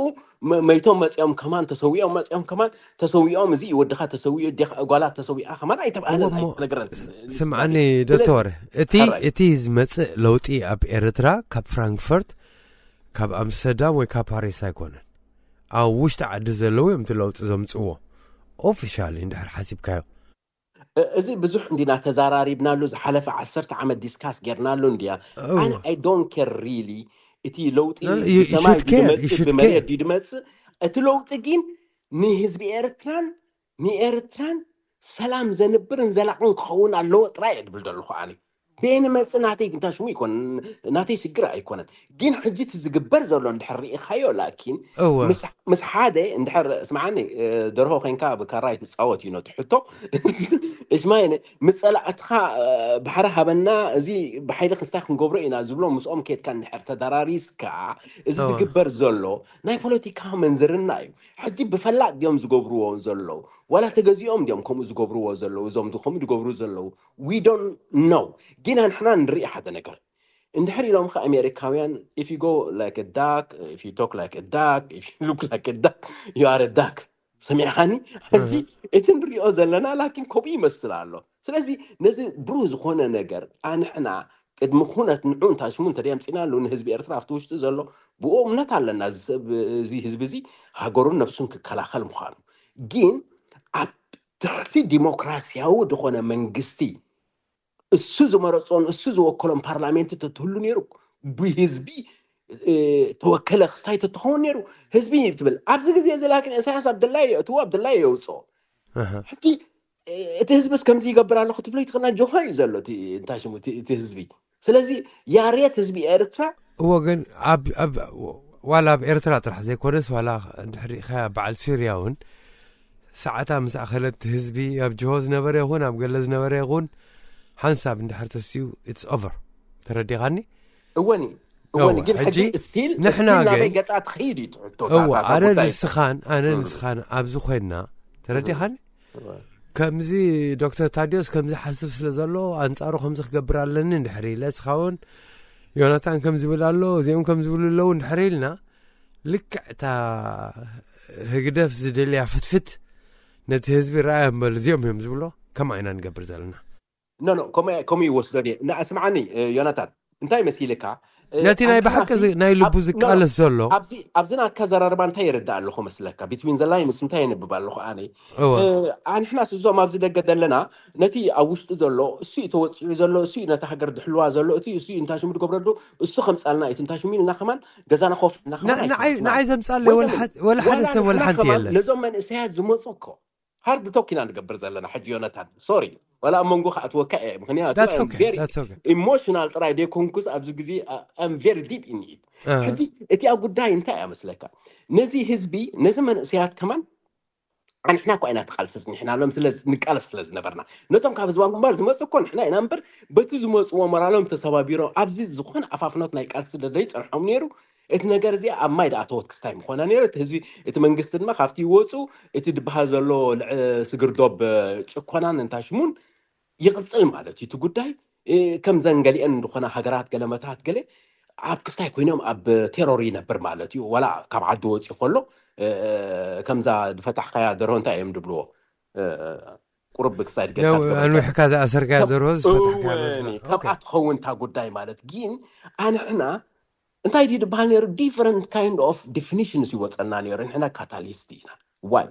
መ- መይቶም መፂኦም ከማን፣ ተሰዊኦም መፂኦም ከማን፣ ተሰዊኦም፣ እዚ ወድኻ ተሰዊኡ፣ ዴኻ- ጓላት ተሰዊኣ ከማን ኣይተባህለን፣ እወ፣ እሞ ኣይተነግረን። ስምዓኒ ስለዚ ዶክተር፣ እቲ ሕራይ። እቲ ዝመፅእ ለውጢ ኣብ ኤርትራ ካብ ፍራንክፈርት፣ ካብ ኣምስተርዳም ወይ ካብ ፓሪስ ኣይኮነን። ኣብ ውሽጢ ዓዲ ዘለዉ እዮም እቲ ለውጢ ዘምፅዎ። ኦፊሻሊ እንድሕር ሓሲብካዮ። እ- እዚ ብዙሕ እንዲና ተዛራሪብናሉ፣ ዝሓለፈ ዓሰርተ ዓመት ዲስካስ ጌርናሉ እንዲያ። እወ። ኣነ I don't care really። እቲ ለውጢ No, no, you- you ብሰማይ should care, you ድመፅእ should ብመሬት care። ድመፅእ፣ እቲ ለውጢ ግን ንህዝቢ ኤርትራን ንኤርትራን ሰላም ዘንብርን ዘላቕን ክኸውን ኣለዎ ጥራይ እየ ድብል ዘለኹ። ኣነ ቤን መፅእ ናተይ ግንታ ሽሙ ይኮን፣ ናተይ ሽግር ኣይኮነን። ግን ሕጂ እቲ ዝግበር ዘሎ እንድሕር ርኢኻዮ፣ ላኪን እወ። ምስ- ምስ ሓደ እንድሕር ስምዓኒ፣ እ፣ ደርሆ ኮይንካ ብካራ ይትፃወት እዩ ነቲ ሕቶ። እሽማይ፣ ምፀላእትኻ፣ እ፣ ባሕሪ ሃበና፣ እዚ ብሓይሊ ክስታይ ክንገብሮ ኢና ዝብሎ ምስኦም ኬድካ እንድሕር ተዳራሪስካ፣ እዚ እወ። ዝግበር ዘሎ ናይ ፖለቲካ መንዝርና እዩ። ሕጂ ብፈላጥ ድዮም ዝገብርዎ ዘለዉ፣ ዋላ ተገዚኦም ድዮም ከምኡ ዝገብርዎ ዘለዉ? እዞም ከምኡ ዝገብሩ ዘለዉ፣ we don't know። ግን ኣንሕና ንርኢ ሓደ ነገር። እንድሕር ኢሎም ከ ኣሜሪካውያን፣ if you go like a duck, if you talk like a duck, if you look like a duck, you are a duck። ሰሚዕኻኒ? ሕጂ እቲ ንሪኦ ዘለና ላኪን ከምኡ ይመስል ኣሎ። ስለዚ ነዚ ብሩህ ዝኾነ ነገር ኣንሕና ቅድሚ ኩነት ንዑ እንታሽሙ እንተደየምፂናሉ፣ ንህዝቢ ኤርትራ ኣብቲ ውሽጢ ዘሎ፣ ብኡ እምነት ኣለና፣ እዚ ሰብ፣ እዚ ህዝቢ እዚ ሃገሩን ነብሱን ክከላኸል ምዃኑ። ግን ኣብ ትሕቲ ዲሞክራሲያዊ ዝኾነ መንግስቲ፣ እሱ ዝመረፆን እሱ ዝወከሎን ፓርላሜንት ተትህሉ ነይሩ፣ ብህዝቢ፣ እ፣ ተወከለ ክስታይ ተትኸውን ነይሩ፣ ህዝቢ ትብል። ኣብዚ ግዜ እዚ ላኪን ኢሳያስ ኣብደላይ የእትዎ፣ ኣብደላይ የውፅኦ። ኣሃ። ሕጂ፣ እ፣ እቲ ህዝብስ ከምዚ ይገብር ኣሎ ክትብሎ ይትኽእልና፣ ጆሆ እዩ ዘሎ እቲ እንታይ ሽሙ እቲ እቲ ህዝቢ። ስለዚ ያሬት ህዝቢ ኤርትራ እወ፣ ግን ኣብ ኣብ ዋላ ኣብ ኤርትራ ጥራሕ ዘይኮነስ፣ ዋላ እንድሕር ሪኢኻ በዓል ሲርያ እውን፣ ሰዓታ ምስ ኣኸለት ህዝቢ፣ ኣብ ጅሆ ዝነበረ ይኹን ኣብ ገለ ዝነበረ ይኹን፣ ሓንሳብ እንድሕር ተስኡ፣ it's over። ተረዲኻኒ? እወኒ እወኒ እወ፣ ግን ሕጂ ሕጂ ስቲል ንሕና ስቲል ናበይ ግን ገጻ ትኸይድ እዩ ትሕቶ እወ፣ እታ- እታ ኣነ ጉዳይ። ንስኻን ኣነ እም። ንስኻን ኣብዚ ኮይንና፣ ተረዲኻኒ? እወ። ከምዚ ዶክተር ታዲዮስ ከምዚ ሓስብ ስለ ዘሎ፣ ኣንጻሩ ከምዚ ክገብር ኣለኒ እንድሕር ኢለ፣ እስኻ እውን ዮናታን ከም ዝብል ኣሎ፣ እዚኦም ከም ዝብሉ ኣለዉ እንድሕር ኢልና፣ ልክዕ እታ ህግደፍ ዝደልያ ፍትፍት ነቲ ህዝቢ ረኣያ እምበር፣ እዚኦም እዮም ዝብሎ፣ ከምኣ ኢና ንገብር ዘለና። ኖ ኖ፣ ከምኡ ከምኡ ይወስዶ ድየ? ንኣ ስምዓኒ፣ እ፣ ዮናታን፣ እንታይ መሲልካ? እ፣ ነቲ ናይ ኣንተ ብሓቂ ናቲ ዝ-፣ ናይ ልቡ ኣብ- ኖ፣ ኖ፣ ዝቃለስ ዘሎ ኣብዚ ኣብዚ ናትካ ዘራርባ እንታይ ይርዳእ ኣለኹ መስለካ? ቢትዊን ዘ ላይንስ እንታይ የንብብ ኣለኹ ኣነ? እወ። እ፣ ኣንሕናስ እዞም ኣብዚ ደገ ዘለና፣ ነቲ ኣብ ውሽጢ ዘሎ እሱ እዩ ተወፂዑ ዘሎ፣ እሱ እዩ ነታ ሃገር ድሕልዋ ዘሎ፣ እቲ እሱ እዩ እንታይ ሽሙ ድገብረሉ፣ እሱ ከምፃልና እዩ እንታይ ሽሙ ኢልና ከማን ገዛና ኮፍ ኢልና ከማን ን-፣ ንዓይ ኣይተመልስናን። ንዓይ ዘምጻለይ ወይ ወላ ደሞ- ሓ-፣ ወላ ሓደ ዋላ ሰብ ወላ ንሕና ሓንቲ ከማን የለን። ነዞም መንእሰያት ዝመፁ እኮ ሃርድ ቶክ ኢና ንገብር ዘለና ሕጂ። ዮናታን፣ ሶሪ፣ ዋላ ኣብ መንጎ ከኣትወካ እየ፣ ምክንያቱ That's I'm okay, very that's okay። ኢሞሽናል ጥራይ ደይኮንኩስ ኣብዚ ግዜ I'm very deep in it። እ። ሕጂ እቲ ኣብ ጉዳይ እንታይ እያ መስለካ? ነዚ ህዝቢ፣ ነዚ መንእሰያት ከማን ኣንሕና እኳ ኢና ትቃልሲ ንሕና ሎም ስለ ንቃለስ ስለ ዝነበርና፣ ነቶም ካብ ህዝባዊ ግንባር ዝመፁ እኮ ንሕና ኢና እምበር፣ በቲ ዝመፅዎ ሞራሎም ተሰባቢሮም ኣብዚ ዝኾነ ኣፋፍኖት ናይ ቃልሲ ደደይ ፀንሖም ነይሩ። እቲ ነገር እዚ ኣብ ማይ ደኣተወት ክስታይ ምኾነ ነይሩ። እቲ ህዝቢ፣ እቲ መንግስቲ ድማ ካብቲ ይወፁ፣ እቲ ዝበሃል ዘሎ ልዕ-፣ ስግርዶብ ጭኮናን እንታሽሙን ይቕጽል ማለት እዩ። እቲ ጉዳይ ከምዘን ገሊአን ዝኾና ሃገራት ገለመታት ገለ ኣብ ክስታይ ኮይኖም ኣብ ቴሮር ይነብር ማለት እዩ። ዋላ ካብ ዓዲ ወፂኡ ከሎ ከምዛ ዝፈታሕካያ ደርሆ እንታይ እዮም ድብልዎ? ቁርብ ክሳይ ድገታ ኣንዊሕካ ዝኣሰርካያ ደርሆ ዝፈታሕካ ካብኣ ትኸውን እታ ጉዳይ ማለት ግን ኣንሕና እንታይ ድዩ ዝበሃል ነይሩ? Different kind of definitions ይወፀና ነይሩ። ንሕና ካታሊስት ኢና። ዋይ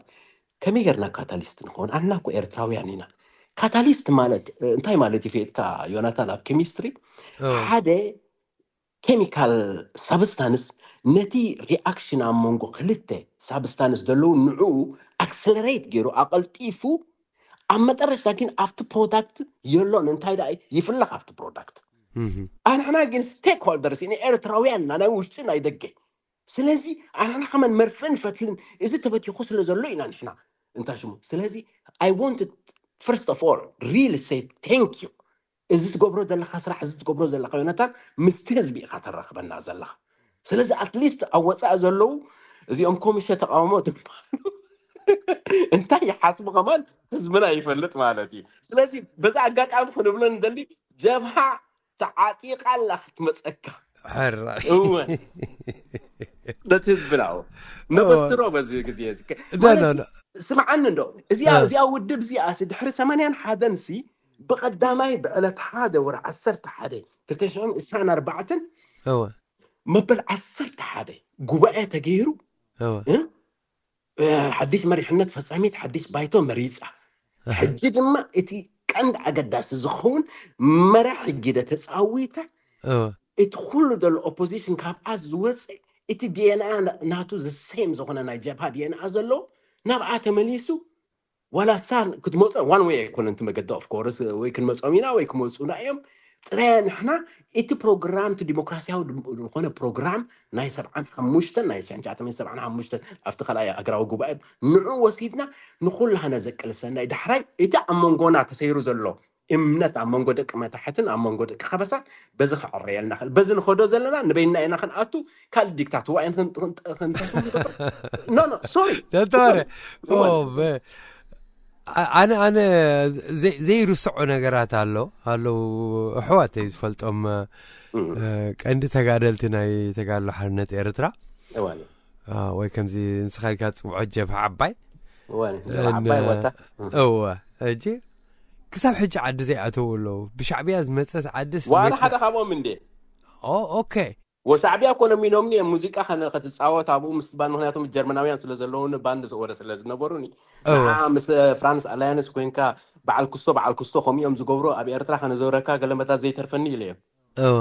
ከመይ ጌርና ካታሊስት ንኸውን? ኣንና እኮ ኤርትራውያን ኢና። ካታሊስት ማለት እንታይ ማለት እዩ? ፌትካ ዮናታን ኣብ ኬሚስትሪ ሓደ ኬሚካል ሳብስታንስ ነቲ ሪኣክሽን ኣብ መንጎ ክልተ ሳብስታንስ ዘለዉ ንዕኡ ኣክሰለሬት ገይሩ ኣቐልጢፉ ኣብ መጠረሽታ ግን ኣብቲ ፕሮዳክት የሎን እንታይ ደኣ ይፍለኽ ኣብቲ ፕሮዳክት ኣንሕና ግን ስቴክ ሆልደርስ ኢና ኤርትራውያን ኢና ናይ ውሽጢ ናይ ደገ ስለዚ ኣንሕና ከመን መርፍእን ፈትልን እዚ ተበቲኹ ስለ ዘሎ ኢና ንሕና እንታይ ሽሙ ስለዚ I want first of all really say thank you እዚ ትገብሮ ዘለካ ስራሕ እዚ ትገብሮ ዘለካ ዮናታን ምስቲ ህዝቢ ኢካ ተራክበና ዘለካ ስለዚ ኣትሊስት ኣብ ወፃኢ ዘለዉ እዚኦም ኮሚሸ ተቃውሞ ትበሃሉ እንታይ ይሓስቡ ከማን ህዝብና ይፈልጥ ማለት እዩ ስለዚ በዛ ኣጋጣሚ ክንብሎ ንደሊ ጀብሃ ተዓጢቃ ኣላ ክትመፀካ ሕራይ እወ ነቲ ህዝብና እወ ነበስትሮ በዚ ግዜ እዚ ከ- ዳ- ማለት ዳ- ዳ- ስምዓኒ እንዶ እዚኣ እ። እዚኣ ውድብ እዚኣ ሲ ድሕሪ ሰማንያን ሓደን ሲ ብቐዳማይ ብዕለት ሓደ ወር ዓሰርተ ሓደ ክልተ ሽሕን ዕስራን ኣርባዕተን እወ መበል ዓሰርተ ሓደ ጉባኤ ተገይሩ እወ እ? ሓድሽ መሪሕነት ፈጻሚት ሓድሽ ባይቶ መሪጻ ሕጂ ድማ እቲ ቀንዲ ኣገዳሲ ዝኸውን መራሕ ሕጂ ደ ተጻዊታ እቲ ኩሉ ዘሎ ኦፖዚሽን ካብኣ ዝወፀ እቲ ዲኤንኣ ናቱ ዝሰም ዝኾነ ናይ ጀብሃ ዲኤንኣ ዘለዎ ናብኣ ተመሊሱ ዋላ ሳር ክትመፆ ዋን ወይ ኣይኮነ እቲ መገዲ ኦፍኮርስ ወይ ክንመፆም ኢና ወይ ክመፁና እዮም ጥረ ንሕና እቲ ፕሮግራም እቲ ዲሞክራሲያዊ ዝኾነ ፕሮግራም ናይ ሰብዓን ሓሙሽተን ናይ ሽሕን ትሽዓተ ሚእትን ሰብዓን ሓሙሽተን ኣብቲ ካልኣይ ሃገራዊ ጉባኤ ንዑ ወሲድና ንኩላህና ዘቅልሰና እዩ ዳሕራይ እቲ ኣብ መንጎና ተሰይሩ ዘሎ እምነት ኣብ መንጎ ደቂ መታሕትን ኣብ መንጎ ደቂ ከበሳን በዚ ክዕረየልና ክእል በዚ ንኸዶ ዘለና ንበይና ኢና ክንኣቱ ካልእ ዲክታትዋ ኖ ኖ ሶሪ ደተዋረ ኣነ ኣነ ዘይርስዖ ነገራት ኣሎ ኣለዉ ኣሕዋተይ ዝፈልጦም ቀንዲ ተጋደልቲ ናይ ተጋድሎ ሓርነት ኤርትራ ወይ ከምዚ ንስኻ ኢልካ ትፅውዖ ጀብሃ ዓባይ እወ ሕጂ ክሳብ ሕጂ ዓዲ ዘይኣተዉ ኣለዉ ብሻዕብያ ዝመፀት ዓድስ ዋላ ሓደ ካብኦም እንዴ ኦኬ ወሻዕብያ እኮ ለሚኖምኒ እዮም ሙዚቃ ከነ- ከትፃወት ኣብኡ ምስ ባንድ ምክንያቱም ጀርመናውያን ስለ ዘለውኒ ባንድ ወረ ስለ ዝነበሩኒ ንዓ ምስ ፍራንስ ኣላያንስ ኮይንካ በዓል ክስቶ በዓል ክስቶ ከምኡ እዮም ዝገብሩ ኣብ ኤርትራ ከነዘውረካ ገለመታት ዘይተርፈኒ ኢለ እዮም እወ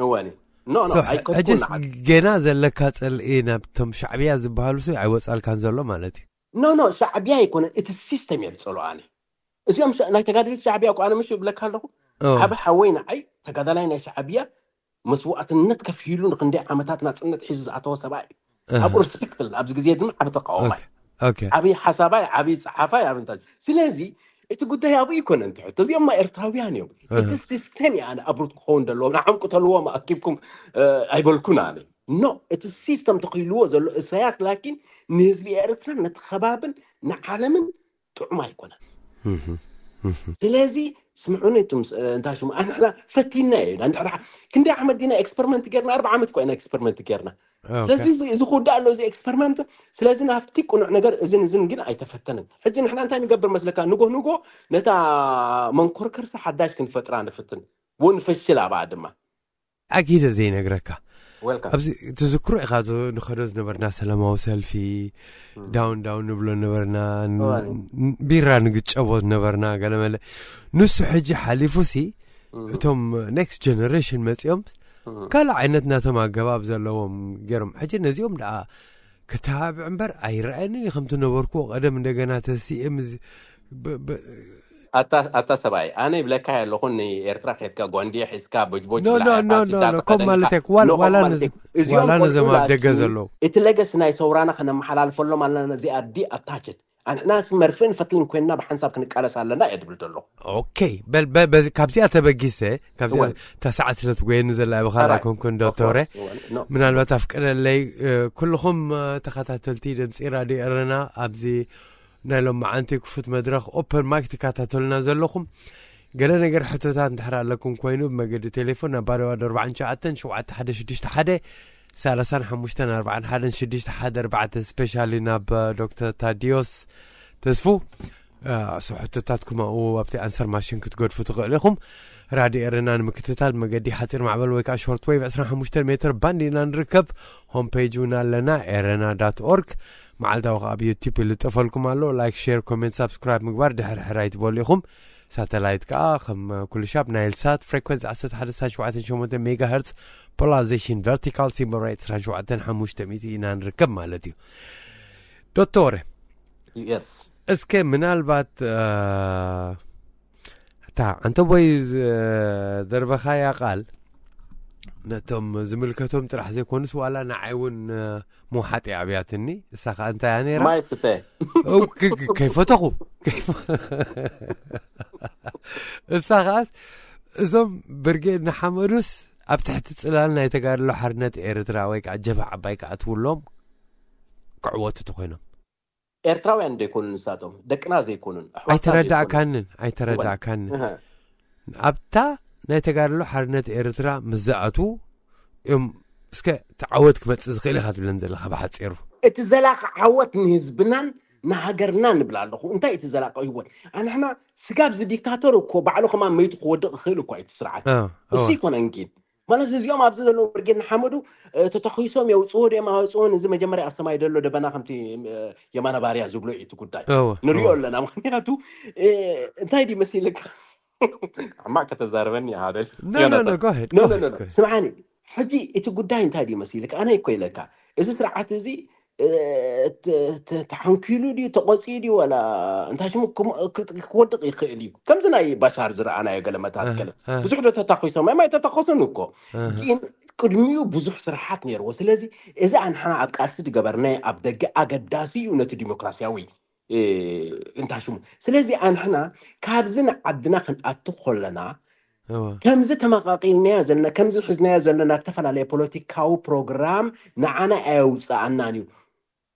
እወኒ ኖ ኖ So, ሕጅስ ኣይከብኩና ገና ዘለካ ፅልኢ ናብቶም ሻዕብያ ዝበሃሉ ሲ ኣይወፃልካን ዘሎ ማለት እዩ ኖ ኖ ሻዕብያ ኣይኮነ እቲ ሲስተም እየ ዝፀልኦ ኣነ እዚኦም ሻ- ናይ ተጋደልቲ ሻዕብያ እኮ ኣነ ምሽ ይብለካ ኣለኹ ኦ፣ ዓብ ሓወይ ንዓይ ተጋዳላይ ናይ ሻዕብያ መስዋእትነት ከፊሉ ንክንደይ ዓመታት ናፅነት ሒዙ ዝኣተወ ሰብኣይ እዩ እህ፣ ኣብኡ ሪስፔክት ኣለና ኣብዚ ግዜ ድማ ዓብ ተቃዋማይ ኦኬ፣ ኦኬ። ዓብዪ ሓሳባይ ዓብዪ ፀሓፋይ ኣብ እንታይ ስለዚ እቲ ጉዳይ ኣብኡ ይኮነ እንትሕቶ እዚኦም ማ ኤርትራውያን እዮም እቲ እህ፣ ሲስተም እዩ ኣነ ኣብሩት ክኸውን ዘለዎ ንዓም ቅተልዎም ኣኪብኩም እ፣ ኣይበልኩን ኣነ ኖ እቲ ሲስተም ተኽልዎ ዘሎ እሳያስ ላኪን ንህዝቢ ኤርትራ ነቲ ከባብን ንዓለምን ጥዑም ኣይኮነን እህ፣ እህ። ስለዚ ስምዑኒ እቱም ስ- እንታይ ሽሙ ኣንሕና ፈቲና ኢና እንድሕር ክንደይ ዓመት ዲና ኤክስፐሪመንት ጌርና ኣርባ ዓመት እኳ ኢና ኤክስፐሪመንት ጌርና ስለዚ ኦኬ። እዚ- እዚ ክውዳእ ኣሎ እዚ ኤክስፐሪመንት ስለዚ ናብቲ ቅኑዕ ነገር እዝን እዝን ግን ኣይተፈተንን ሕጂ ንሕና እንታይ ንገብር መስለካ ንጎ ንጎ ነታ መንኮርከርሲ ሓዳሽ ክንፈጥራ ንፍትን ወንፈሽል ኣብኣ ድማ ኣጊደ ዘይነግረካ ዌልካም ኣብዚ ትዝክሮ ኢኻ ዝ- ንኸዶ ዝነበርና ሰላማዊ ሰልፊ ዳውን ዳውን ንብሎ ነበርና ን- እዋን። ን- ቢራ ንግጨቦ ዝነበርና ገለመለ ንሱ ሕጂ ሓሊፉ ሲ እቶም ኔክስት ጀነሬሽን መፂኦም ካልእ ዓይነት ናቶም ኣገባብ ዘለዎም ገይሮም ሕጂ ነዚኦም ደኣ ከተባብዕ እምበር ኣይረኣየንን እዩ ከምቲ ነበርኩዎ ቀደም እንደገና ተሲኤ ምስ ብ- ብ- ኣታ ኣታ ሰብኣይ ኣነ ይብለካ ኣለኹ ንኤርትራ ከድካ ጓንድየ ሒዝካ ቦጅቦጅ ኖ ኖ ኖ ኖ ኖ ከም ማለት እኮ ዋላ ዋላ ነዚ- እዚኦም ዋላ ነዞም ኣብ ደገ ዘለዉ እቲ ለገስ ናይ ሰውራና ከነመሓላልፈሎም ኣለና እዚኣ ዲ ኣታችድ ኣንሕና ሲ መርፍእን ፈትልን ኮይንና ብሓንሳብ ክንቃለስ ኣለና እየ ድብል ዘለኹ። ኦኬ፣ በል በ- በዚ- ካብዚኣ ተበጊሰ ካብዚኣ እወ። እታ ሰዓት ስለ ትጎየኒ ዘላ ብኻልኣ ሕራይ። ኮንኩን Of ዶክተረ course, እወ፣ no. ምናልባት ኣፍቅደለይ እ፣ ኩልኹም እ፣ ተኸታተልቲ ድምፂ ራድዮ ኤረና ኣብዚ ናይ ሎም መዓንቲ ክፉት መድረኽ ኦፐን ማይክ ትከታተሉና ዘለኹም ገለ ነገር ሕቶታት እንድሕር ኣለኩም ኮይኑ ብመገዲ ቴሌፎን ናብ ባዶ ባዶ ኣርባዕተ ሸውዓተ ሸውዓተ ሓደ ሽዱሽተ ሓደ ሰላሳን ሓሙሽተን ኣርባዕን ሓደን ሽዱሽተ ሓደ ኣርባዕተ ስፔሻሊ ናብ እ፣ ዶክተር ታዲዮስ ተስፉ እ፣ ሕቶታትኩም ኣብኡ ኣብቲ ኣንሰር ማሽን ክትገድፉ ትኽእሉ ኢኹም። ራድዮ ኤረና ንምክትታል መገዲ ሓፂር ማዕበል ወይ ከዓ ሾርት ዌቭ ዕስራን ሓሙሽተን ሜትር ባንድ ኢና ንርከብ። ሆም ፔጅ እውን ኣለና ኤረና ዳት ኦርግ። መዓልታዊ ከዓ ኣብ ዩቲብ ይልጠፈልኩም ኣሎ። ላይክ፣ ሼር፣ ኮሜንት፣ ሳብስክራይብ ምግባር ድሕር ሕር ኣይትበሉ ኢኹም። ሳተላይት ከዓ ከም ኩሉ ሻብ ናይል ሳት ፍሬኮንሲ ዓሰርተ ሓደ ነጥቢ ሸውዓተ ሸሞንተ ሜጋ ሄርትስ ፖላሪዜሽን ቨርቲካል ሲምቦል ሬት ዕስራን ሸውዓተን ሓሙሽተ ሚእቲ ኢና ንርከብ ማለት እዩ። ዶክተር Yes. እስከ ምናልባት እ፣ እታ ዓንተቦይ ዘርበኻያ ቃል ነቶም ዝምልከቶም ጥራሕ ዘይኮኑስ ዋላ ንዓይ እውን እ፣ ምውሓጥ እያ ኣብያትኒ። እሳ ከዓ እንታይ እያ ነይራ? ማይ ስተ እው፣ ክ- ክ- ከይፈተኹ ከይፈ- እሳ ከዓስ እዞም ብርጌድ ንሓመዱስ ኣብ ትሕቲ ፅላል ናይ ተጋድሎ ሓርነት ኤርትራ ወይ ከዓ ጀብሃ ዓባይ ክኣትውሎም ክዕወቱ ተኮይኖም ኤርትራውያን ዘይኮኑን ንሳቶም ደቅና ዘይኮኑን ኣሕዋትና ዘይኮኑን። ኣይተረዳእካንን ኣይተረዳእካንን እህ፣ ኣብታ ናይ ተጋድሎ ሓርነት ኤርትራ ምስ ዝኣትዉ እዮም እስከ ተዓወት ክመፅእ ዝኽእል ኢኻ ትብለን ዘለኻ ብሓፂሩ እቲ ዘላቂ ዓወት ንህዝብናን ንሃገርና ንብል ኣለኹ። እንታይ እቲ ዘላቂ ህይወት ኣንሕና ስጋብ እዚ ዲክታቶር እኮ ባዕሉ ከማን መይቱ ክወድቕ ይኽእል እኮ እቲ ስርዓት እ፣ እሱ እወ። ይኮነን ግን ማለት እዚኦም ኣብዚ ዘለዉ ብርጌድ ንሓመዱ እ፣ ተተኺሶም የውፅዎ ድዮም ኣወፅዎን እዚ መጀመርያ ኣብ ሰማይ ዘሎ ደበና ከምቲ እ፣ የማነ ባርያ ዝብሎ እዩ እቲ ጉዳይ እወ፣ ንሪኦ እወ። ኣለና። ምክንያቱ እ፣ እንታይ ድዩ መሲልካ ሕማቅ ከተዛርበኒ ሓደ No, no, no, go ahead, No, go no, ahead, no, go no. ahead. ስምዓኒ ሕጂ እቲ ጉዳይ እንታይ ድዩ መሲልካ ኣነ እኮ ኢለካ እዚ ስርዓት እዚ እ፣ ተ- ተ- ተሓንኪሉ ድዩ ተቆፂኡ ድዩ ወላ እንታይ ሽሙ ክም- ክ- ክወድቕ ይኽእል እዩ ከምዚ ናይ ባሻር ዝረኣናዮ ገለ መታትከለ እ፣ እ። ብዙሕ ዶ ተታኺሶም ማይ ተተኸሱን እኮ እ። ግን ቅድሚኡ ብዙሕ ስራሓት ነይርዎ ስለዚ እዚ ኣንሓና ኣብ ቃልሲ ዝገበርናዮ ኣብ ደገ ኣገዳሲ እዩ ነቲ ዲሞክራሲያዊ እ፣ እንታይ ሽሙ ስለዚ ኣንሕና ካብዚ ንዓድና ክንኣቱ ከለና እወ። ከምዚ ተመቃቂልናዮ ዘለና ከምዚ ሒዝናዮ ዘለና ዝተፈላለየ ፖለቲካዊ ፕሮግራም ንዓና ኣየውፅኣናን እዩ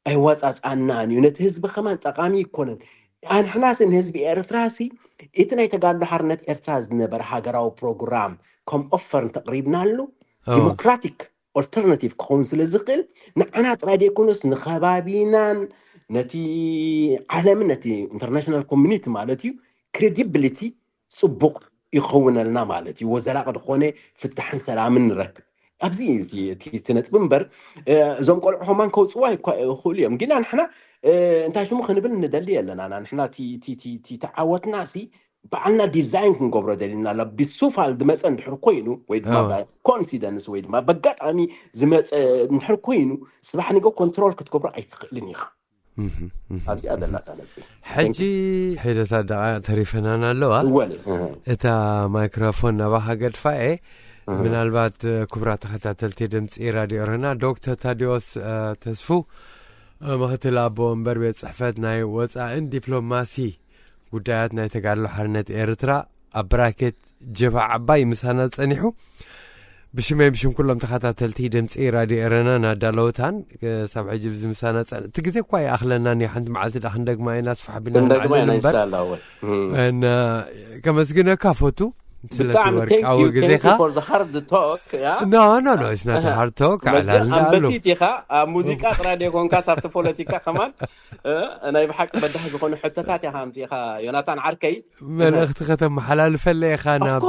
ኣይዋፃፅኣናን እዩ ነቲ ህዝቢ ከማን ጠቃሚ ይኮነን ኣንሕናሲ ንህዝቢ ኤርትራሲ እቲ ናይ ተጋድሎ ሓርነት ኤርትራ ዝነበረ ሃገራዊ ፕሮግራም ከም ኦፈር እንተቅሪብናሉ እወ። ዲሞክራቲክ ኦልተርናቲቭ ክኸውን ስለ ዝኽእል ንዓና ጥራይ ዘይኮነስ ንከባቢናን ነቲ ዓለምን ነቲ ኢንተርናሽናል ኮሚኒቲ ማለት እዩ ክሬዲብሊቲ ፅቡቕ ይኸውነልና ማለት እዩ ወዘላቂ ዝኾነ ፍታሕን ሰላምን ንረክብ ኣብዚ እዩ እቲ- እቲ እቲ ነጥቢ እምበር እ፣ እዞም ቆልዑ ከማን ከውፅዋ ይኮ- ይኽእሉ እዮም ግን ኣንሕና እ፣ እንታይ ሽሙ ክንብል ንደሊ ኣለና ንሕና እቲ- እቲ- እቲ- እቲ ተዓወትና ሲ ባዕልና ዲዛይን ክንገብሮ ደሊና ኣሎ ብሱፋል ዝመፀ እንድሕር ኮይኑ ወይ ድማ ኣዎ። ኮንሲደንስ ወይ ድማ በጋጣሚ ዝመፀ እንድሕር ኮይኑ ስባሕ ንገ ኮንትሮል ክትገብሮ ኣይትኽእልን ኢኻ እህ፣ እህ። ኣብዚኣ ዘላታ ነፅቢ ሕጂ ሒደታት ደቃ ተሪፈናን ኣለዋ እወል እህ፣ እታ ማይክሮፎን ናባኻ ገድፋ እየ እህ። ምናልባት እ፣ ክቡራት ተኸታተልቲ ድምፂ ራድዮ ርህና ዶክተር ታዲዎስ እ፣ ተስፉ እ፣ ምክትል ኣቦ ወንበር ቤት ፅሕፈት ናይ ወፃእን ዲፕሎማሲ ጉዳያት ናይ ተጋድሎ ሓርነት ኤርትራ ኣብ ብራኬት ጀብሃ ዓባይ ምሳና ፀኒሑ ብሽመይ ብሽም ኩሎም ተኸታተልቲ ድምፂ ራድዮ ኤረና ናዳለውታን ክሳብ ሕጂ ብዚ ምሳና ፀን እቲ ግዜ እኳ ይኣኽለና ኒ ሓንቲ መዓልቲ ዳ ክንደግማ ኢና ስፋሕ ቢልና ክንደግማ ንዓልል ኢና እምበር ኢንሻላ ወይ እና ከመስግነካ ፈቱ ስለቲ ብጣዕሚ ወርቃዊ ግዜኻ for the hard talk ያ no no no it's not a hard talk መቸም ዕላልና ኣሎ ኣንበሲት ኢኻ ኣብ ሙዚቃ ጥራይ ዘይኮንካ ሳብቲ ፖለቲካ ከማን እ፣ ናይ ብሓቂ በዳህ ዝኾኑ ሕቶታት ኢኻ ኣምፂእኻ ዮናታን ዓርከይ መልእኽቲ ከተመሓላልፈለ ኢኻ ናብ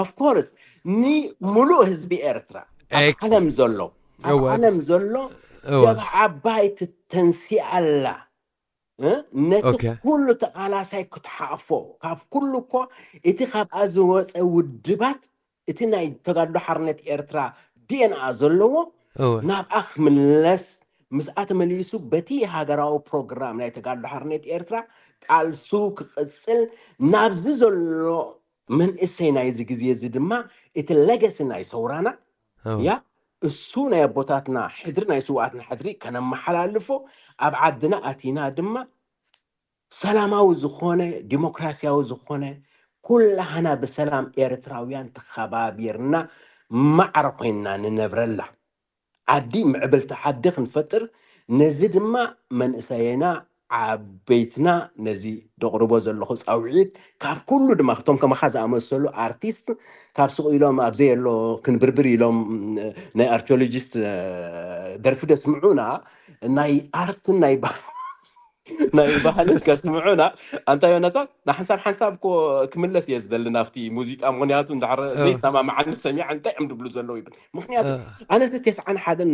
ኦፍኮርስ ንሙሉእ ህዝቢ ኤርትራ ኣብ ኤክ- ዓለም ዘሎ ኣብ እወ። ዓለም ዘሎ እወ። ጀብሃ ዓባይ ትተንሲ ኣላ እ? ነቲ ኦኬ። ኩሉ ተቓላሳይ ክትሓፎ ካብ ኩሉ እኮ እቲ ካብኣ ዝወፀ ውድባት እቲ ናይ ተጋድሎ ሓርነት ኤርትራ ዲኤንኣ ዘለዎ እወ። ናብኣ ክምለስ ምስኣ ተመሊሱ በቲ ሃገራዊ ፕሮግራም ናይ ተጋድሎ ሓርነት ኤርትራ ቃልሱ ክቕፅል ናብዚ ዘሎ መንእሰይ ናይዚ ግዜ እዚ ድማ እቲ ለገሲ ናይ ሰውራና እወ። ያ እሱ ናይ ኣቦታትና ሕድሪ ናይ ስውኣትና ሕድሪ ከነመሓላልፎ ኣብ ዓድና ኣቲና ድማ ሰላማዊ ዝኾነ ዲሞክራሲያዊ ዝኾነ ኩላህና ብሰላም ኤርትራውያን ተኸባቢርና ማዕረ ኮይንና ንነብረላ ዓዲ ምዕብልቲ ዓዲ ክንፈጥር፣ ነዚ ድማ መንእሰይና ዓበይትና ነዚ ደቕርቦ ዘለኹ ፃውዒት ካብ ኩሉ ድማ ክቶም ከማኻ ዝኣመሰሉ ኣርቲስት ካብ ስቕ ኢሎም ኣብዘይ ኣሎ ክንብርብር ኢሎም ናይ ኣርኪኦሎጂስት ደርፊ ደስምዑና ናይ ኣርትን ናይ ናይ ባህልን ከስምዑና። ኣንታ ዮናታን ንሓንሳብ ሓንሳብ እኮ ክምለስ እየ ዝደሊ ናብቲ ሙዚቃ፣ ምክንያቱ እንድሕር ዘይሰማምዓኒ ሰሚዐ እንታይ እዮም ድብሉ ዘለዉ ይብል። ምክንያቱ ኣነ እዚ ተስዓን ሓደን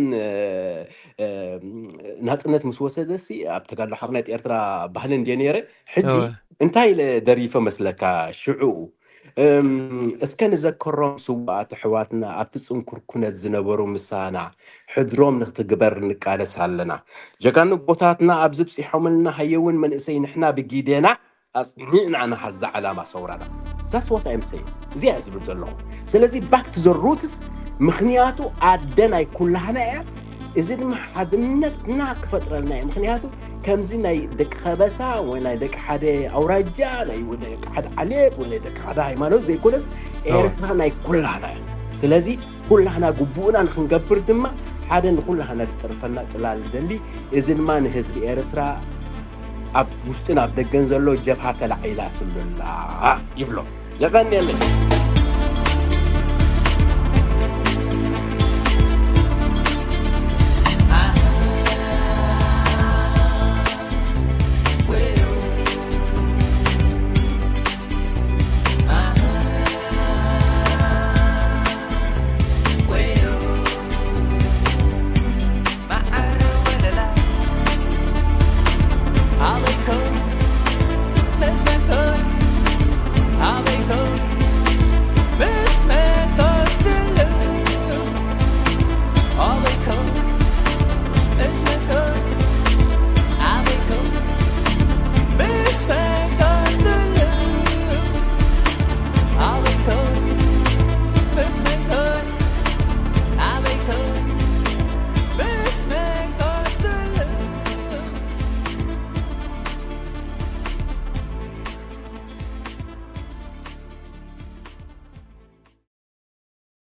ናፅነት ምስ ወሰደሲ ኣብ ተጋድሎ ሓርነት ኤርትራ ባህሊ እንድየ ነይረ። ሕጂ እንታይ ኢለ ደሪፈ መስለካ ሽዑ እስከ ንዘከሮም ስዋኣት ኣሕዋትና ኣብቲ ፅንኩር ኩነት ዝነበሩ ምሳና ሕድሮም ንክትግበር ንቃለስ ኣለና። ጀጋኑ ኣቦታትና ኣብዚ ብፂሖምልና ሃየውን መንእሰይ ንሕና ብጊደና ኣፅኒዕና ንሃዛ ዓላማ ሰውራና። That's what I'm saying። እዚኣ ዝብል ዘለኹ። ስለዚ back to the roots፣ ምክንያቱ ኣደ ናይ ኩላህና እያ። እዚ ድማ ሓድነትና ክፈጥረልና እዩ። ምክንያቱ ከምዚ ናይ ደቂ ከበሳ ወይ ናይ ደቂ ሓደ ኣውራጃ ናይ ደቂ ሓደ ዓሌት ወይ ናይ ደቂ ሓደ ሃይማኖት ዘይኮነስ ኤርትራ ናይ ኩላህና እያ። ስለዚ ኩላህና ግቡእና ንክንገብር ድማ ሓደ ንኩላህና ዝጠርፈና ፅላል ንደሊ። እዚ ድማ ንህዝቢ ኤርትራ ኣብ ውሽጥን ኣብ ደገን ዘሎ ጀብሃ ተላዒላትሉ ኣላ ይብሎ። የቐንየለይ።